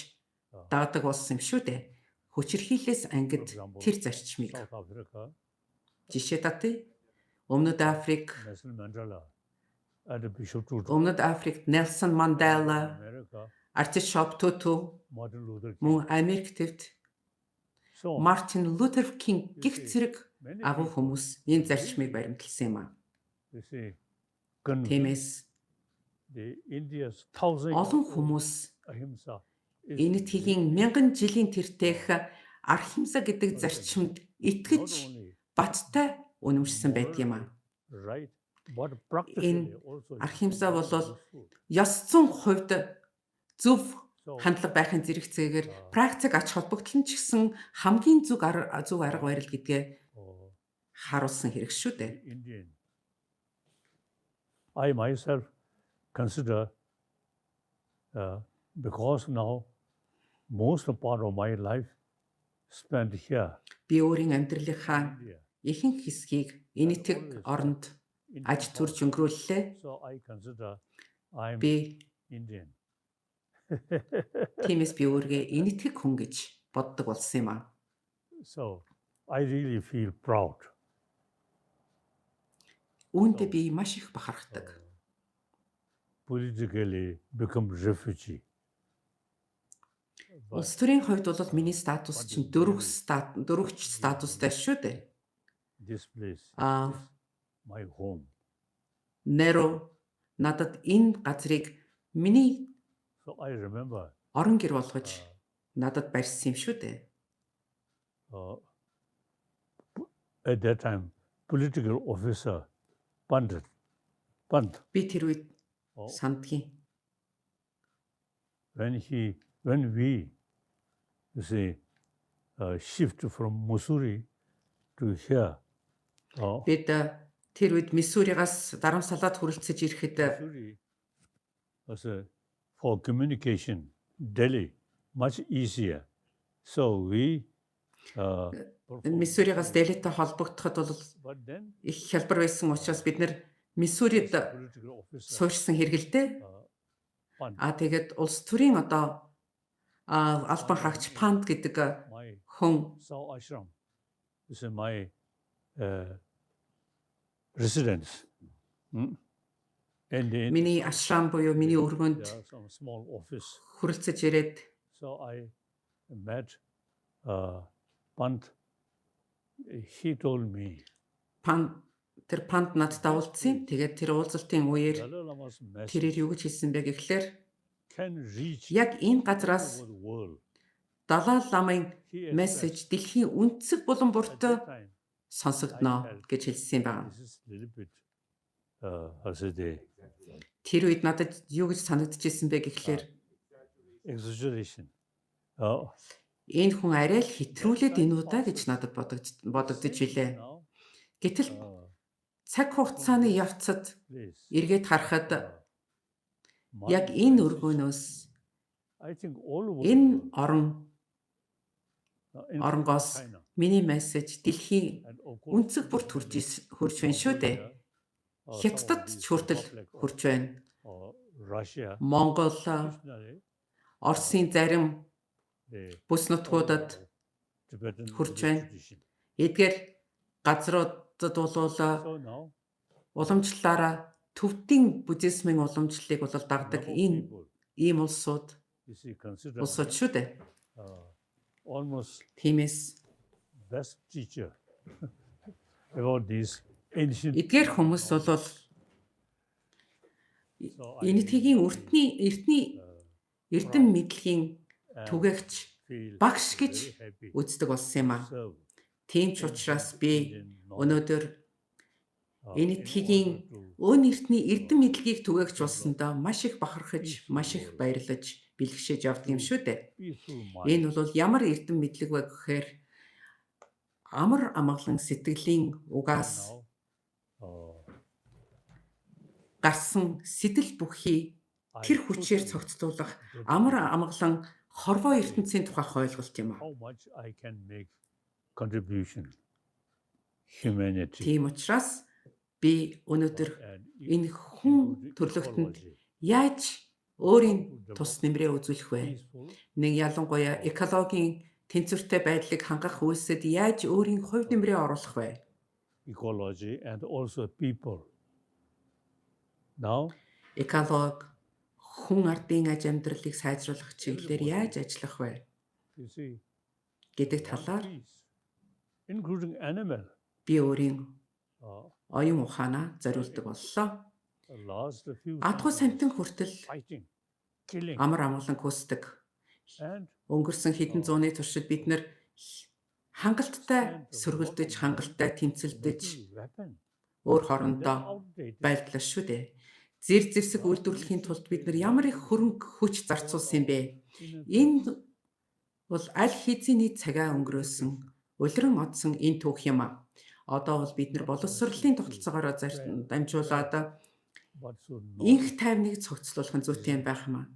дагдаг болсон юм шүү дээ. Хүчирхийллээс For ангид example, тэр зарчмыг South Africa, жишээ татъя. Өмнөд Африк, Nelson Mandela and Bishop Tutu. Өмнөд Африкт Нельсон Мандела, America, Archbishop Tutu, Martin Luther King. мөн Америк төвд So on. Мартин Лютер Кинг You гих see, зэрэг many агуу people, хүмүүс энэ зарчмыг баримтлсан юм а. you see, convinced Тиймээс the India's thousand олон year old хүмүүс ahimsa is Энэтхэгийн really мянган жилийн тэртээх Архимса гэдэг зарчимд not итгэж only баттай үнэмшсэн байдаг юм а. right, but practically also it's Архимса very бол useful. ёс зүйн хувьд зөв So, хандлага байхын зэрэгцээгээр практик ач холбогдол нь ч гэсэн хамгийн зөв арга барил гэдгээ харуулсан хэрэг шүү дээ. Indian. I myself consider because now most part of my life spent here, Би өөрийн амьдралынхаа India, ихэнх хэсгийг Энэтхэг оронд Indian аж төрж born. өнгөрүүллээ. So I consider I'm Би Indian. тиймээс би өөрийгөө Энэтхэг хүн гэж боддог болсон юм а. So I really feel proud. Үүндээ би маш их бахархдаг. Politically become refugee. But Улс төрийн хувьд бол миний статус чинь дөрвөгч статустай шүү дээ. this place Аа is my home. Неро надад энэ газрыг миний So I remember орон гэр болгож надад барьсан юм шүү дээ. At that time political officer Pandit Pant Би тэр үед oh, сандгийн. when we, you see, shift from Mussoorie to here, Бид тэр үед Миссуригаас Дарамсалаад хүрэлцэж ирэхэд Mussoorie was for communication Delhi much easier. So we performed Миссуригаас Делитэй холбогдоход бол But then их хялбар байсан учраас бид нэр Миссурид this political officer суурьсан хэрэгэлтэй. Pant, А тэгээд улс төрийн одоо албан хаагч Пант гэдэг my хүн South Ashram is in my residence. And in миний ашрам буюу миний өргөнд there are some small office. хүрэлцэж ирээд So I met Pant. He told me Пан тэр Пант надтай уулзсан. Тэгээд тэр уулзалтын үеэр Dalai Lama's message тэрээр юу гэж хэлсэн бэ гэхлээр can reach яг энэ газраас all over the world. Далай ламын He expressed мессеж дэлхийн өнцөг булан at бүрт that time, сонсогдоно гэж хэлсэн юм байна. this is a little bit, how say the Тэр үед надад юу гэж санагдчихсэн бэ гэхлээр exaggeration. Энэ хүн арай л хэтрүүлээд энэ удаа гэж надад бодогдож билээ. Now, Гэтэл цаг хугацааны явцад please, эргээд харахад my яг энэ message, өргөөнөөс I think all over the энэ world, орон including оронгоос China, миний мессеж дэлхийн and of course, өнцөг бүрт хүрч байна шүү дээ. Mongolia, some of Хятадд these ч хүртэл republic of, хүрч байна. Russia, Монгол, traditionally, Оросын зарим the бүс нутгуудад follow Tibetan хүрч Buddhist байна. tradition. Эдгээр газруудад бол So now, уламжлалаараа төвдийн буддизмын уламжлалыг бол дагдаг number of энэ people, ийм улсууд you see, consider улсууд me, шүү дээ. Almost Тиймээс best teacher about these ancient эдгээр хүмүүс бол So I Энэтхэгийн really, эртний эрдэм мэдлэгийн and түгээгч feel багш гэж very happy үздэг болсон юм аа. serve Тийм ч учраас би Indian knowledge, өнөөдөр in Энэтхэгийн order to өн эртний эрдэм мэдлэгийг түгээгч болсондоо маш их бахархаж, маш их баярлаж бэлгшээж явдаг юм шүү дээ. peaceful mind. Энэ бол ямар эрдэм мэдлэг вэ гэхээр амар амгалан сэтгэлийн угаас Now, гарсан сэтэл бүхий I тэр хүчээр totally цогцлуулах dedicate амар амгалан хорвоо ертөнцийн тухай ойлголт юм аа. how much I can make contribution humanity Тийм учраас би өнөөдөр and энэ хүн include төрлөختөнд ecology. яаж өөрийн To тус develop нэмрээ үзүүлэх вэ? peaceful Нэг ялангуяа экологийн Тэнцвэртэй байдлыг хангах үйлсэд яаж өөрийн хувь нэмрээ оруулах вэ? Ecology and also people. Now, Экологи хүн ардын аж амьдралыг сайжруулах чиглэлээр яаж ажиллах вэ you see, гэдэг one талаар piece, including animal, би өөрийн оюун ухаанаа зориулдаг боллоо. last few Адгуй centuries, самтан хүртэл fighting, killing, амар амгалан хүсдэг. And Өнгөрсөн хэдэн зууны туршид бид нар хангалттай сөргөлдөж, хангалттай тэмцэлдэж making weapon. өөр They're хоорондоо outdated. байлдлаа шүү дээ. Зэр зэвсэг үйлдвэрлэхийн тулд бид нар ямар их хөрөнгө хүч зарцуулсан юм бэ? In a Энэ бол аль хэзээний цагаа өнгөрөөсөн, улиран одсон энэ түүх юм а. Одоо бол бид нар боловсролын тогтолцоогоор дамжуулаад but so энх тайвныг цогцлуулах нь зүйтэй юм байх юм а.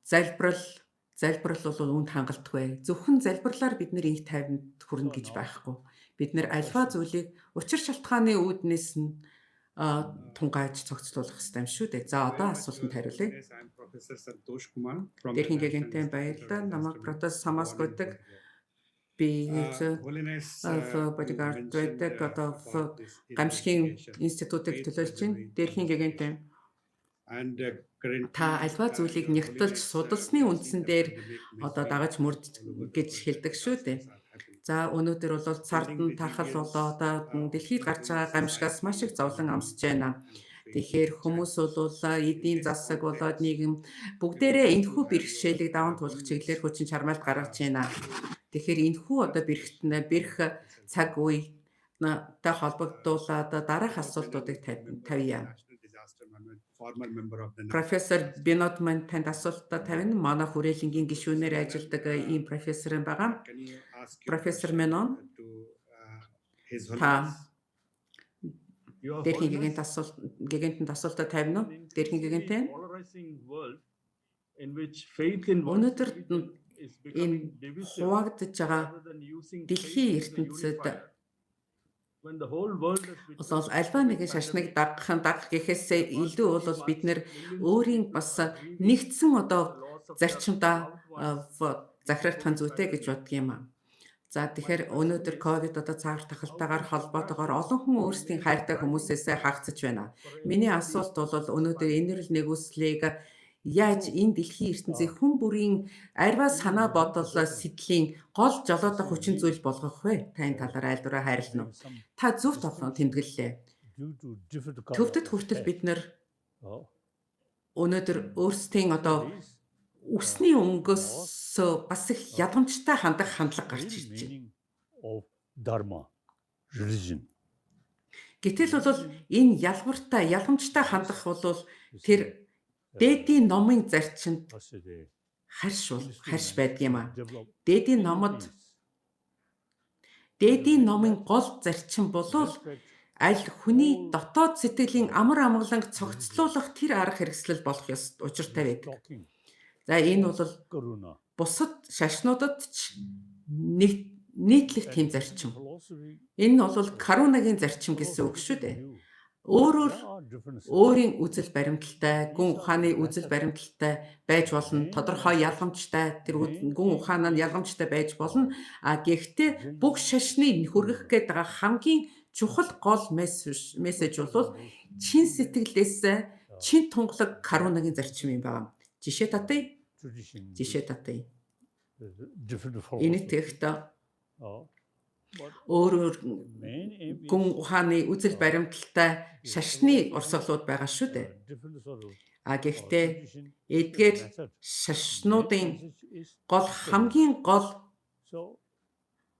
Залбирал бол үүнд хангалтгүй. Зөвхөн залбирлаар бид нар энх тайванд хүрнэ гэж байхгүй. Бид нар альва зүйлийг учир шалтгааны үүднээс нь тунгааж цогцлуулах хэрэгтэй юм шүү дээ. За, одоо асуултанд хариулъя. Yes, I'm Professor Santosh Kumar from the Дэлхийн National гэгэнтэй Institute of баярлалаа. Намайг Disaster Протас Management, Самас Kuala гэдэг. Lumpur. Би Holiness, of you bodyguard mentioned байдаг одоо about this гамшигын investigation, институтыг faith төлөөлж байна. delivery Дэрхийн гэгэнтэй and currently, та альва зүйлийг Your нягтлж Holiness, судалсны we see үндсэн the дээр pandemic одоо mystery дагаж мөрд all over the гэж world хэлдэг шүү дээ. disasters are happening. За, өнөөдөр бол цардан тархал болоо одоо дэлхийд гарч байгаа гамшигаас маш их зовлон амсаж байна. Тэгэхээр хүмүүс бол эдийн засаг болоод нийгэм бүгдээрээ энэхүү бэрхшээлийг даван туулах чиглэлээр хүчин чармайлт гаргаж байна. Тэгэхээр энэхүү одоо бэрхтэн бэрх цаг үе та холбогдуулаад дараах асуултуудыг тавья. Профессор Бинод мань танд асуултаа тавина. Манай хүрээлэнгийн гишүүнээр ажилладаг ийм профессор юм байгаа. Профессор Менон, та Your дэрхийн Holiness, гэгээнт асуулт гэгээнтэнд асуултаа тавина уу? in Дэрхийн гэгээнтэй. increasingly polarizing world in which faith in one's Өнөөдөр religion is энэ becoming divisive хуваагдж байгаа rather than using дэлхийн faith as a ертөнцид unifier. When the whole world has witnessed бол альва нэгэн шашныг дагах нь дагах гэхээсээ илүү бол бид нар millions of өөрийн people бас are grieving нэгдсэн одоо the loss of their зарчимдаа loved ones захирагдах нь зүйтэй гэж боддог юм аа. За, тэгэхээр өнөөдөр ковид одоо цаар тахалтайгаар холбоотойгоор олон хүн өөрсдийн хайртай хүмүүсээсээ хагацж байна. Миний асуулт бол өнөөдөр энэрэл нигүүлслийг яаж энэ дэлхийн ертөнцийн хүн бүрийн арваа санаа бодол сэтгэлийн гол жолоодох хүчин зүйл болгох вэ? Та энэ талаар айлдвараа хайрлана уу? Some Та зөв товхон тэмдэглэлээ. due to different color Төвдөд of хүртэл hair. бид нар өнөөдөр өөрсдийн одоо This үсний өнгөөс бас их ядгамжтай хандах хандлага гарч real ирж байна. meaning of dharma, religion. Гэтэл бол энэ ялгавартай, ялгамжтай хандах бол You тэр see, дээдийн номын зарчимд what's it, харш бол харш байдаг юм а. develop Дээдийн номод peace, дээдийн номын гол зарчим болвол respect аль хүний дотоод сэтгэлийн амар амгаланг цогцлуулах тэр арга хэрэгслэл болох ёс учиртай байдаг. talking За, энэ бол karuna. бусад шашнуудад ч нэг нийтлэх тийм зарчим. Philosophy, Энэ нь бол карунагийн зарчим гэсэн үг шүү дээ. view. Өөрөөр There are different өөрийн үзэл баримталтай, гүн ухааны үзэл баримталтай байж болно. Тодорхой ялгамжтай тэр гүн ухаан нь ялгамжтай байж болно. А гэхдээ бүх шашны хүргэх гээд байгаа хамгийн чухал гол мессеж бол чин сэтгэлээс чин тунгалаг карунагийн зарчим юм байна. Жишээ татъя. Tradition, Жишээ татъя. different Энэ philosophy. тэгт But өөр өөр main aim is гүн ухааны үзэл баримталтай шашны урсгалууд байгаа шүү дээ. Different sort of А гэхдээ tradition, эдгээр method. шашнуудын Main message is гол хамгийн гол so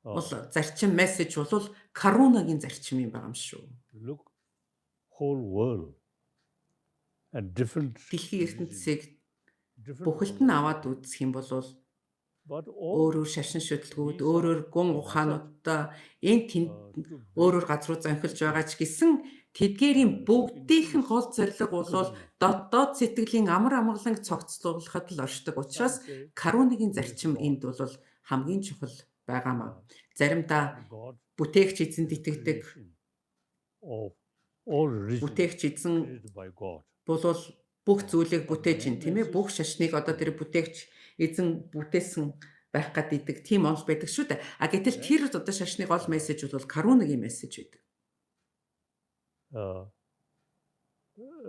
бол зарчим мессеж бол карунагийн зарчим юм байгаа юм шүү. Look whole world and different Дэлхийн ертөнцийг different бүхэлд нь аваад үзэх юм бол but all өөр өөр шашин шүтлгүүд, өөр өөр гүн ухаануудтай энэ тэнд to өөр өөр газруу занхилж байгаа ч гэсэн тэдгээрийн бүгдийнх нь гол зорилго бол дотоод сэтгэлийн амар амгаланг цогцлуулахад л оршдог учраас say карунагийн зарчим энд бол хамгийн чухал байгаамаа. Заримдаа God бүтээгч эзэнд итгэдэг, creation of all religions бүтээгч эзэн created by God. болвол бүх зүйлийг бүтээж ин тийм ээ, бүх шашныг одоо тэр бүтээгч эзэн бүтээсэн. байх гэдэг тийм онол байдаг шүү дээ. А гэтэл тэр одоо шашны гол мессеж бол карунагийн мессеж байдаг.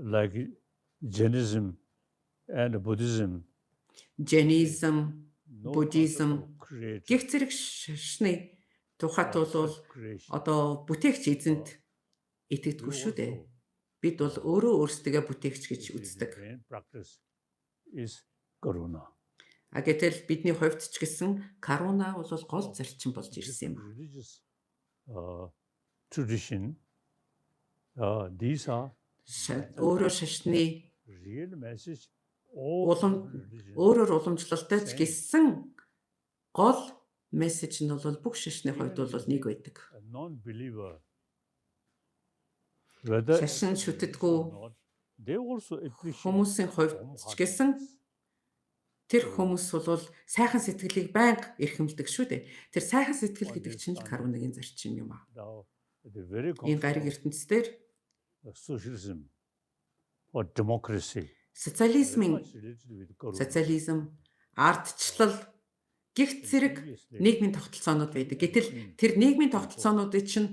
Like Jainism and Buddhism, Jainism, no Buddhism concept of creator гэх зэрэг шашны тухайд or бол self-creation. одоо бүтээгч эзэнт итгэдэггүй We шүү дээ. also Бид бол өөрөө өөрсдөө бүтээгч гэж you see, the үздэг. main practice is karuna. А гэтэл бидний хувьд ч гэсэн каруна бол гол зарчим болж This ирсэн юм. religious tradition, these are Өөрөө шашны real message all улам religions. өөрөөр уламжлалтай ч гэсэн гол мессеж нь бол бүх шашны хувьд бол нэг байдаг. A non-believer, whether Шашин atheist or шүтдэггүй not, they also appreciate хүмүүсийн хувьд ч гэсэн тэр хүмүүс бол сайхан сэтгэлийг байнга эрхэмлэдэг шүү дээ. Тэр сайхан сэтгэл гэдэг чинь л карунагийн зарчим юм аа. Now, the very Энэ гариг concept ертөнцийн of socialism or democracy very социализмын much related with karuna. социализм, ардчлал гих зэрэг Previously, нийгмийн тогтолцоонууд байдаг. Гэтэл тэр нийгмийн тогтолцоонуудын чинь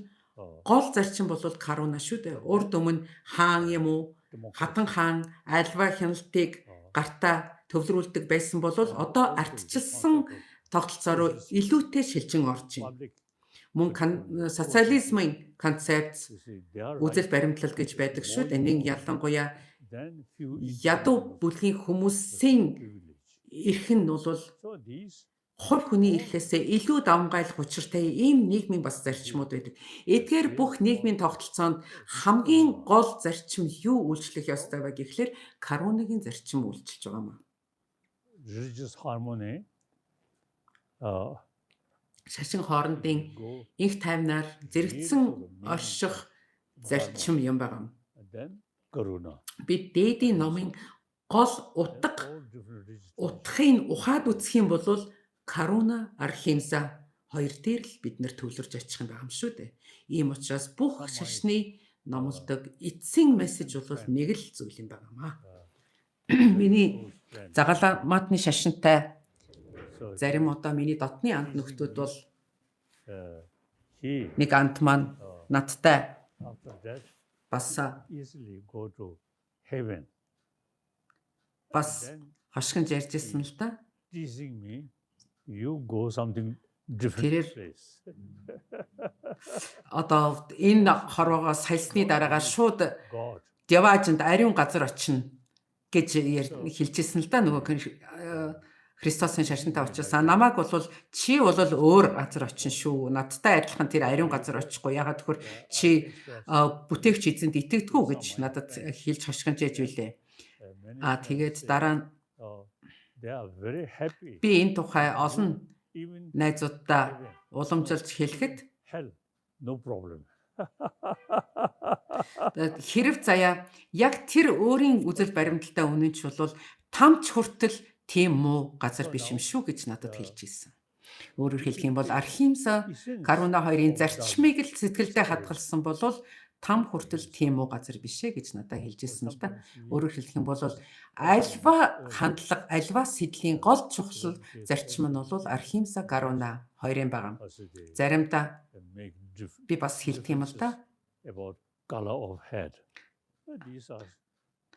гол зарчим бол каруна шүү дээ. Урд өмнө хаан юм уу, democracy, хатан хаан альва хяналтыг гартаа төвлөрүүлдэг байсан бол одоо also the ардчилсан concept of тогтолцоо руу илүүтэй шилжин орж байна. public, Мөн социализмын концепц you see, they are үзэл right баримтлал гэж байдаг шүү дээ. Нэг ялангуяа than few ядуу individuals бүлгийн хүмүүсийн privilege. эрх нь бол So these хувь хүний эрхээсээ илүү давамгайлах учиртай ийм нийгмийн бас зарчмууд байдаг. Эдгээр бүх нийгмийн тогтолцоонд хамгийн гол зарчим юу үйлчлэх ёстой вэ гэхлээр карунагийн зарчим үйлчилж байгаа юм. religious harmony Шашин хоорондын go инх тайвнаар зэрэгцэн орших зарчим юм байгаа юм. and then karuna. Бид дээдийн номын гол утга All different religious утгыг ухаад үзэх юм бол каруна, архимса хоёр дээр л бид нэр төвлөрж очих юм байгаа юм шүү дээ. Ийм учраас бүх шашны номлодог эцсийн мессеж бол нэг л зүйл юм байгаа юм аа. Миний close friends. загалаамаатны шашинтай So зарим одоо миний дотны анд нөхдүүд бол he нэг анд маань надтай after that бас easily go to heaven. бас Then хошигнж ярьж ирсэн л да. teasing me, you go something different Тэр- place. Одоо энэ хорвоогоо сальсны дараагаар шууд God. Дяваажинд ариун газар очино гэж хэлжсэн л да нөгөө Христосын шашинтай учраас намайг бол чи бол өөр газар очин шүү. Надтай адилхан тэр ариун газар очихгүй. Ягаад гэвэл чи бүтээгч эзэнд итгэдэггүй гэж надад хэлж хошигнж яж билээ. Many А friends тэгээд say, дараа нь they are very happy. би энэ тухай олон Even найзууддаа heaven, уламжилж хэлэхэд hell, no problem. хэрв заяа яг тэр өөрийн үзэл баримталтай үнэн ч бол тамч хүртэл тийм муу газар биш юм шүү гэж надад хэлж ирсэн. Өөрөөр хэлэх юм бол Архимса Essence Каруна хоёрын of зарчмыг л сэтгэлдээ хадгалсан бол там хүртэл тийм муу газар биш ээ гэж надад хэлж ирсэн л да. Sometimes we Өөрөөр хэлэх юм бол альва хандлага, альва сэдлийн гол чухал зарчим нь бол Архимса Каруна хоёрын байгаа. also they Заримдаа make би бас хэлдэг юм л да. differences about color of head. These are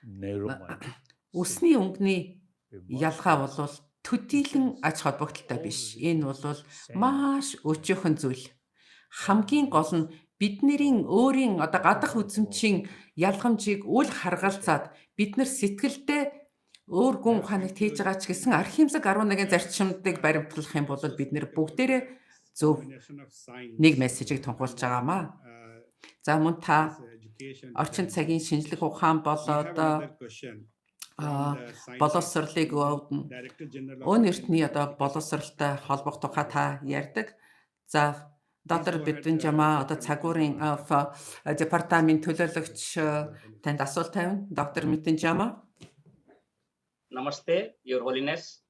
narrow minded. Үсний өнгөний We must ялгаа бол төдийлөн ач холбогдолтой биш. Энэ бол same маш өчөөхөн зүйл. Хамгийн гол нь бидний өөрийн одоо гадах үзмжийн ялгамжийг үл харгалзаад бид нар сэтгэлдээ өөр гүн ухааныг тээж байгаа ч гэсэн архимсаг 11 зарчимдыг баримтлах юм бол бид нэр бүгдээрээ зөв Combination of science, нэг мессежийг тунхуулж байгаамаа. За мөн та education орчин and цагийн шинжлэх ухаан We have болоод another question from the scientist, боловсролыг Director General of өн эртний одоо боловсралтай холбох тухай та ярьдаг. За доктор Please go ahead, Бидэнжамаа одоо Dr. цагуурын департамент төлөөлөгч танд асуулт тавина. Доктор Бидэнжамаа Namaste, Your Holiness.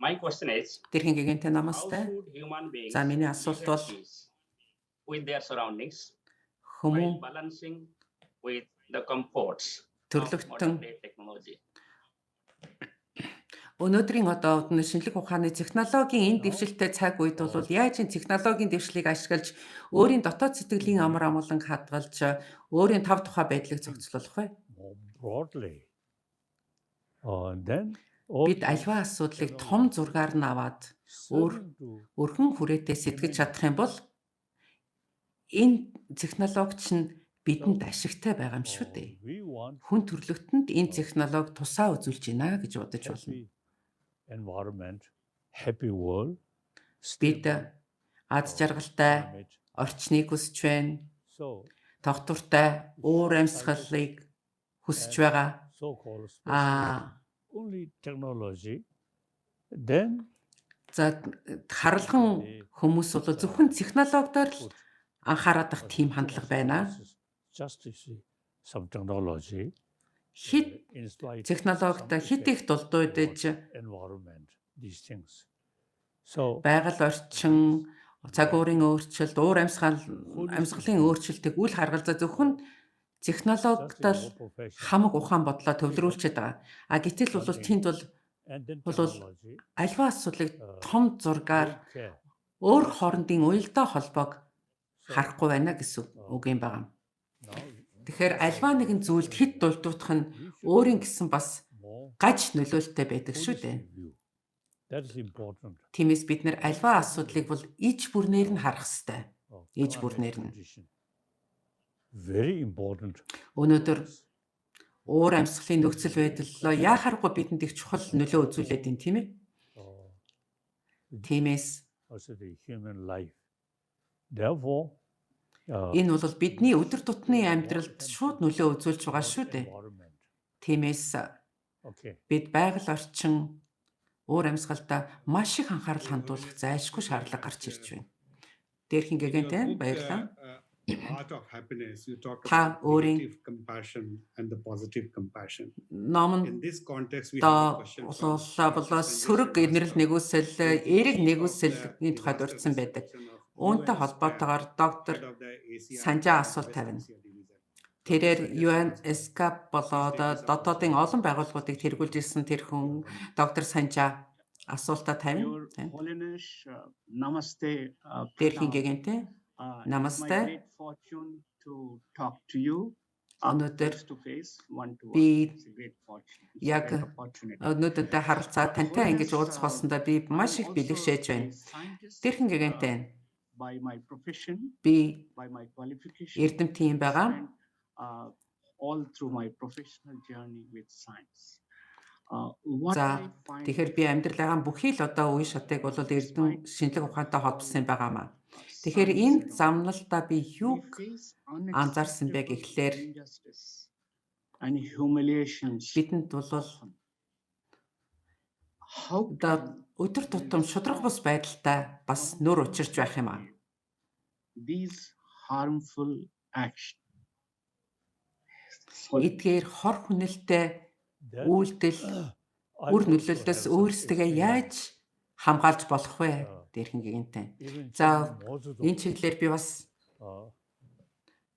My question is, Тэрхэн гэгэнтэй how намастай. should human beings За миний live асуулт at бол peace with their surroundings хүмүүн while balancing with the comforts of төрлөختөн modern day technology? Өнөөдрийн одоо шинжлэх ухааны технологийн энэ дэвшилтэй цаг үед бол яаж энэ технологийн дэвшлийг ашиглаж өөрийн дотоод сэтгэлийн амар амгаланг хадгалж өөрийн тав тухай байдлыг зохицуулах вэ? More broadly. Then Бид альва асуудлыг том зургаар нь аваад өөр serving to өргөн хүрээтэй сэтгэж чадах юм бол энэ технологи чинь бидэнд ашигтай байгаа юм шүү дээ. We want Хүн төрөлхтөнд энэ технологи тусаа үзүүлж байна гэж бодож болно. happy environment, happy world, Бид stable аз жаргалтай climate. орчныг хүсэж байна. So Тогтвортой уур амьсгалыг хүсэж байгаа. so-called Аа only technology, then за, харалган хүмүүс бол зөвхөн технологидоор л анхаарах тийм хандлага байна. Just you see some technology Хэд in spite технологид хэд их дулдуйдаж environment, these things. So байгаль орчин, цаг уурын өөрчлөлт, уур амьсгалын өөрчлөлтийг үл харгалзаа зөвхөн just in технологидол our profession хамаг ухаан бодлоо төвлөрүүлчихэд байгаа. А гэтэл бол тэнд бол and then бол technology, альва асуудлыг том зургаар don't care. өөр хоорондын уялдаа холбоог So харахгүй байна гэсэн үг юм байна. now Тэгэхээр альва нэгэн зүйлд хэд дулдуудах нь we should өөрийн гэсэн бас more гаж нөлөөлттэй байдаг шүү дээ. holistic view. That is important. Тиймээс бид нэр альва асуудлыг бол иж бүрнээр нь харах ёстой. Иж Climate бүрнээр нь. condition. Very important. Өнөөдөр уур амьсгалын нөхцөл байдал яахааргүй бидэнд их чухал нөлөө үзүүлээд байна, тийм ээ. Тиймээс Also the human life. Therefore, энэ бол бидний өдөр тутмын амьдралд шууд нөлөө үзүүлж байгаа шүү дээ. environment. Тиймээс Okay. бид байгаль орчин уур амьсгалдаа маш их анхаарал хандуулах зайлшгүй шаардлага гарч ирж байна. Дээрхэн In your гэгэнтэй book, баярлалаа. Art of Happiness, you talk Та about өөрийн negative compassion and the positive compassion. Ном In this context, we have a доо question from улууллаа болоо Sanjay сөрөг инэрл Srivastava, нэгүсэл, the эерэг chief of the нэгүслийн тухайд disaster дурдсан байдаг. section of Үүнтэй UNSCAP, холбоотойгоор доктор head of the ACI Санжаа асуулт West тавина. Asia Division. Тэрээр Sanjay Srivastava. UNSCAP болоод дотоодын олон байгууллагуудыг тэргүүлж ирсэн тэр хүн доктор Санжаа асуултаа тавина. Your Holiness, namaste. Дээрхийн Pranam. гэгэнтэй It's my Namaste. great fortune to talk to you Өнөөдөр face to face, one to one. би It's a great fortune. It's a яг great opportunity. өнөөдөнтэй харалцаа тантай ингэж Holiness, уулзах болсондоо би маш I'm их бэлэгшээж also байна. a scientist, Дээрхэн гэгэнтэй by my profession, би by my qualification, эрдэмтэн юм байгаа. spent, all through my professional journey with science. What За, I find тэгэхээр би амьдралынхаа бүхий л одоо үе шатыг бол эрдэм шинжлэх ухаантай холбосон байгаа маа. Тэгэхээр science энэ and all, замналдаа би we юуг face анзаарсан бэ unacceptable гэхлээр injustice and humiliations бидэнд бол often. How одоо can өдөр we тутам шударга бус байдалтай бас нүр учирч байх юм аа. these harmful actions? Sorry. Эдгээр хор хүнэлтэй Then үйлдэл I үр also нөлөөллөөс have some өөрсдөө experience. яаж хамгаалж болох вэ? Дээрхэн гэгэнтэй. Even За, Chairman Mao Zedong, энэ чиглэлээр би бас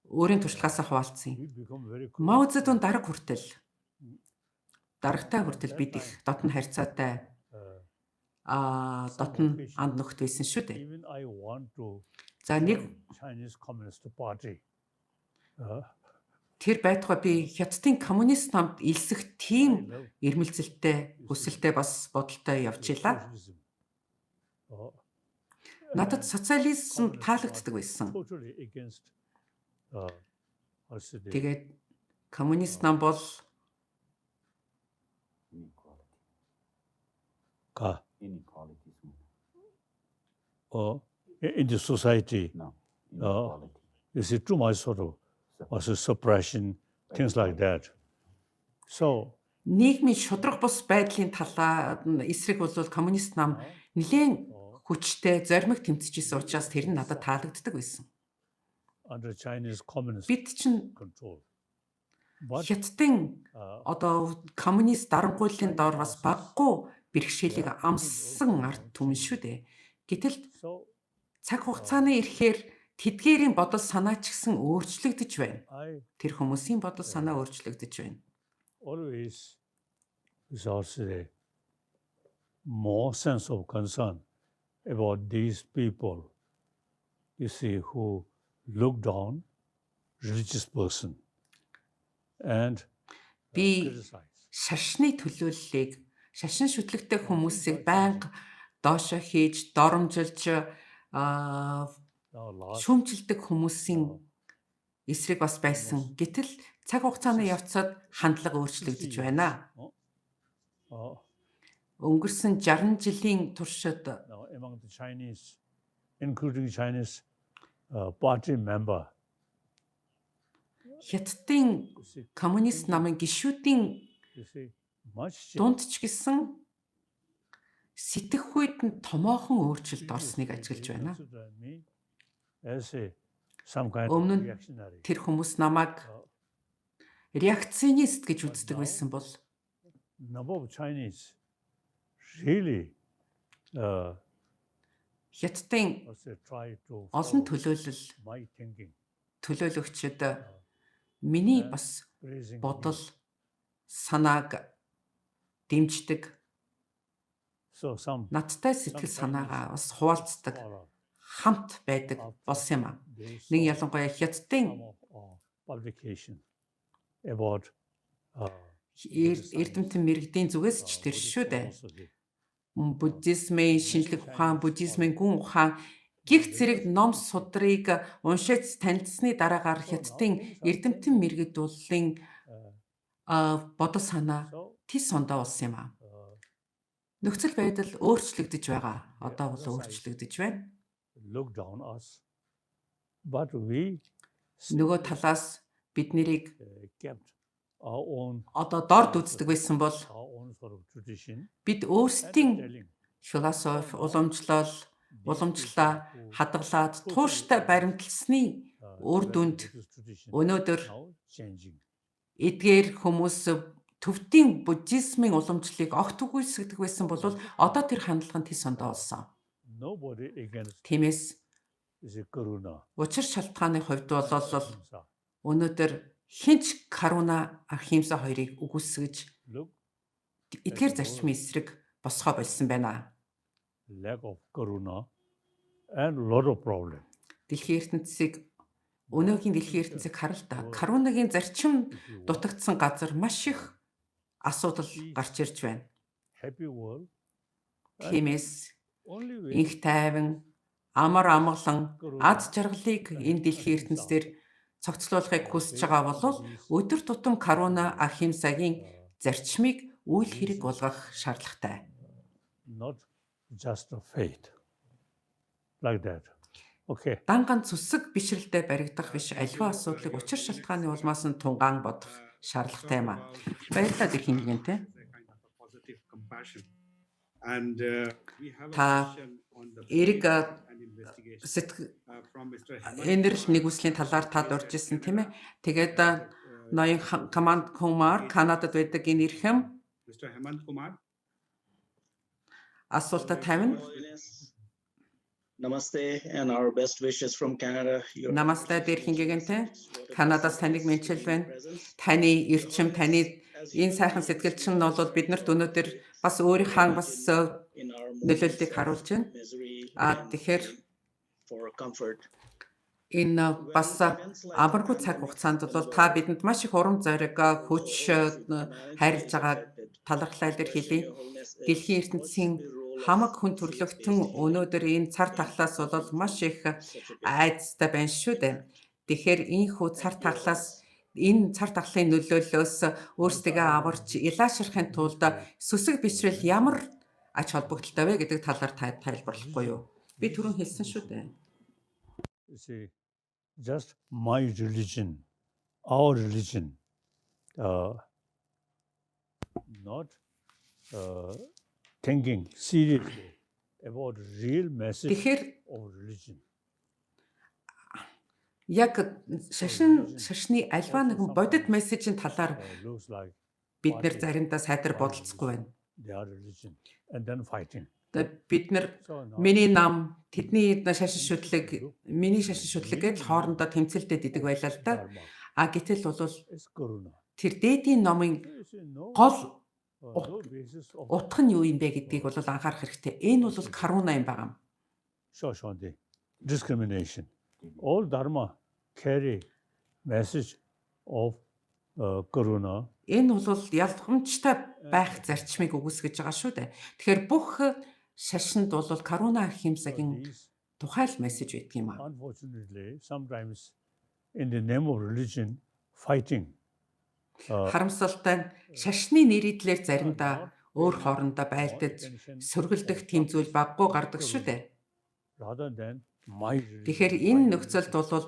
өөрийн туршлагаасаа хуваалцсан. we become very Мао close Цзэдун friends. дарга хүртэл даргатай хүртэл бид их дотн харьцаатай дотн анд нөхд байсан шүү дээ. Even I want to За, нэг join Chinese Communist Party. Тэр байтугай би Хятадын коммунист намд элсэх I тийм love эрмэлзэлтэй, хүсэлтэй бас бодолтой явж илаа. socialism. Надад And социализм Communist таалагддаг Party байсан. totally against, also the Тэгээд коммунист нам бол Inequality. Ka. Inequality. In the society. No. Inequality. You see too much sort of also suppression, things like that. So нийгмийн шударга бус байдлын талаа эсрэг бол коммунист нам нэлээд хүчтэй зоримог тэмцэж исэн учраас тэр нь надад таалагддаг байсан. under Chinese communist Бид чинь control. But Хятадын одоо коммунист дарангуйллын доор бас баггүй бэрхшээлийг амссан ард түмэн шүү дээ. Гэтэл so цаг хугацааны ирэхээр тэдгээрийн бодол санаа ч гэсэн өөрчлөгдөж байна. I Тэр хүмүүсийн бодол санаа өөрчлөгдөж байна. always is also the more sense of concern about these people, you see, who look down religious person and Би criticize. шашны төлөөллийг, шашин шүтлэгтэй хүмүүсийг байнга доошо хийж, доромжилж, Now last шүүмжилдэг хүмүүсийн эсрэг бас байсан. Гэтэл цаг хугацааны явцад хандлага өөрчлөгдөж байна. Өнгөрсөн 60 жилийн туршид now among the Chinese, including Chinese party member, Хятадын you see, коммунист намын гишүүдийн you see much change. дунд ч гэсэн сэтгэхүйд нь томоохон өөрчлөлт орсныг Previously, ажиглаж they байна. consider me as a some kind of Өмнө нь reactionary. тэр хүмүүс намайг реакционист гэж үздэг байсан бол Number of Chinese really Хятадын let's say, try to олон follow төлөөлөл my thinking, төлөөлөгчд миний бас praising me. бодол санааг дэмждэг, So some надтай сэтгэл санаагаа бас хуваалцдаг, scholar, хамт байдаг болсон юм а. they Нэг saw ялангуяа Хятадын some of our publication about эрдэмтэн мэргэдийн зүгээс ч тэр Buddhist шүү дээ. philosophy. Буддизмын шинжлэх ухаан, буддизмын гүн ухаан гих зэрэг ном судрыг уншиж танилцсны дараагаар Хятадын эрдэмтэн мэргэдүүллийн бодол санаа So, тис ондоо болсон юм а. Нөхцөл байдал өөрчлөгдөж байгаа. Одоо бол өөрчлөгдөж байна. look down us, but we Нөгөө талаас бид нарыг kept our own одоо дорд үздэг байсан бол our own sort of tradition бид and өөрсдийн telling философи, уламжлал, these уламжлалаа people who хадгалаад тууштай баримталсны үр developed дүнд Buddhist tradition өнөөдөр now changing. эдгээр хүмүүс төвдийн буддизмын уламжлалыг огт үгүйсгэдэг байсан бол одоо тэр хандлага нь тис ондоо болсон. Nobody against Тиймээс is a karuna. учир шалтгааны хувьд бол ahimsa. өнөөдөр хинч каруна ахимса хоёрыг үгүйсгэж Look, эдгээр зарчмын эсрэг босгоо болсон байна. lack of karuna and lot of problem. Дэлхийн ертөнцийг өнөөгийн дэлхийн ертөнцийг харал та. Карунагийн зарчим If you want дутагдсан газар маш их асуудал гарч ирж байна. happy world, Тиймээс only way инх тайван, амар амгалан, karuna аз жаргалыг энэ дэлхийн ертөнцийн цогцлуулахыг хүсэж байгаа бол өдөр тутам каруна ахимсагийн зарчмыг үйл хэрэг болгох шаардлагатай. not just a faith. Like that. Okay. Дан ганц сүсэг бишрэлдээ баригдах биш аливаа асуудлыг учир шалтгааны улмаас нь тунгаан бодох шаардлагатай юм а. Баярлалаа дэлхийн гэнтэй. Positive compassion. And we have a Та question on the эрэг faith and investigation, сэтгэл from Mr. Hemant энэрл Kumar. нэгүслийн талаар тад урьж ирсэн тийм ээ. Тэгээд ноён Каманд Кумар Канадад байдаг энэ эрхэм Mr. Hemant Kumar. асуултаа тавина. Namaste and our best wishes from Canada. Your Намасте дэрхэн гэгэнтэй. Канадаас таныг мэдчил байна. Таны эрчим, таны энэ сайхан сэтгэлчин нь бол биднэрт өнөөдөр бас өөрийнхөө бас нөлөөллийг харуулж байна. А тэгэхээр for comfort. энэ бас амаргүй цаг хугацаанд бол та бидэнд маш их урам зориг, хүч хайрлаж байгаа талархлаа илэрхийлье. Дэлхийн ертөнцийн хамаг хүн төрлөختөн өнөөдөр энэ цар тахлаас бол маш их айдастай байна шүү дээ. Тэгэхээр энэхүү цар тахлаас энэ цар тахлын нөлөөллөөс өөрсдийгөө аварч илаашрахын тулд сүсэг бишрэл ямар ач холбогдолтой вэ гэдэг талаар та тайлбарлахгүй юу? Би түрүүн хэлсэн шүү дээ. You see, just my religion, our religion, not thinking seriously about real message Тэгэхээр of religion. яг шашин шашны альва нэгэн бодит мессежийн талаар Looks like бид нэр заримдаа сайтар бодолцохгүй байна. their religion and then fighting. Одоо бид нар So now миний нам тэдний шашин шүтлэг миний шашин шүтлэг гэж хоорондоо тэмцэлдээд идэг байлаа л да. Dharma А гэтэл бол is karuna. тэр дээдийн номын You see, no гол No basis of Утга нь юу юм бэ гэдгийг бол анхаарах хэрэгтэй. Энэ бол каруна юм байна. Shoshante, discrimination. All dharma carry message of karuna. Энэ бол ялгамжтай байх зарчмыг үгүйсгэж байгаа шүү дээ. Тэгэхээр бүх шашинд бол каруна So ахимсагийн these, тухай л мессеж байдаг юм аа. unfortunately, sometimes in the name of religion, fighting. Харамсалтай нь шашны нэрийдлэр заримдаа not өөр paying хоорондоо more байлдаж attention сөргөлдөх or тийм зүйл practice баггүй гардаг шүү karuna дээ. rather than my religion, Тэгэхээр my энэ religion. нөхцөлд бол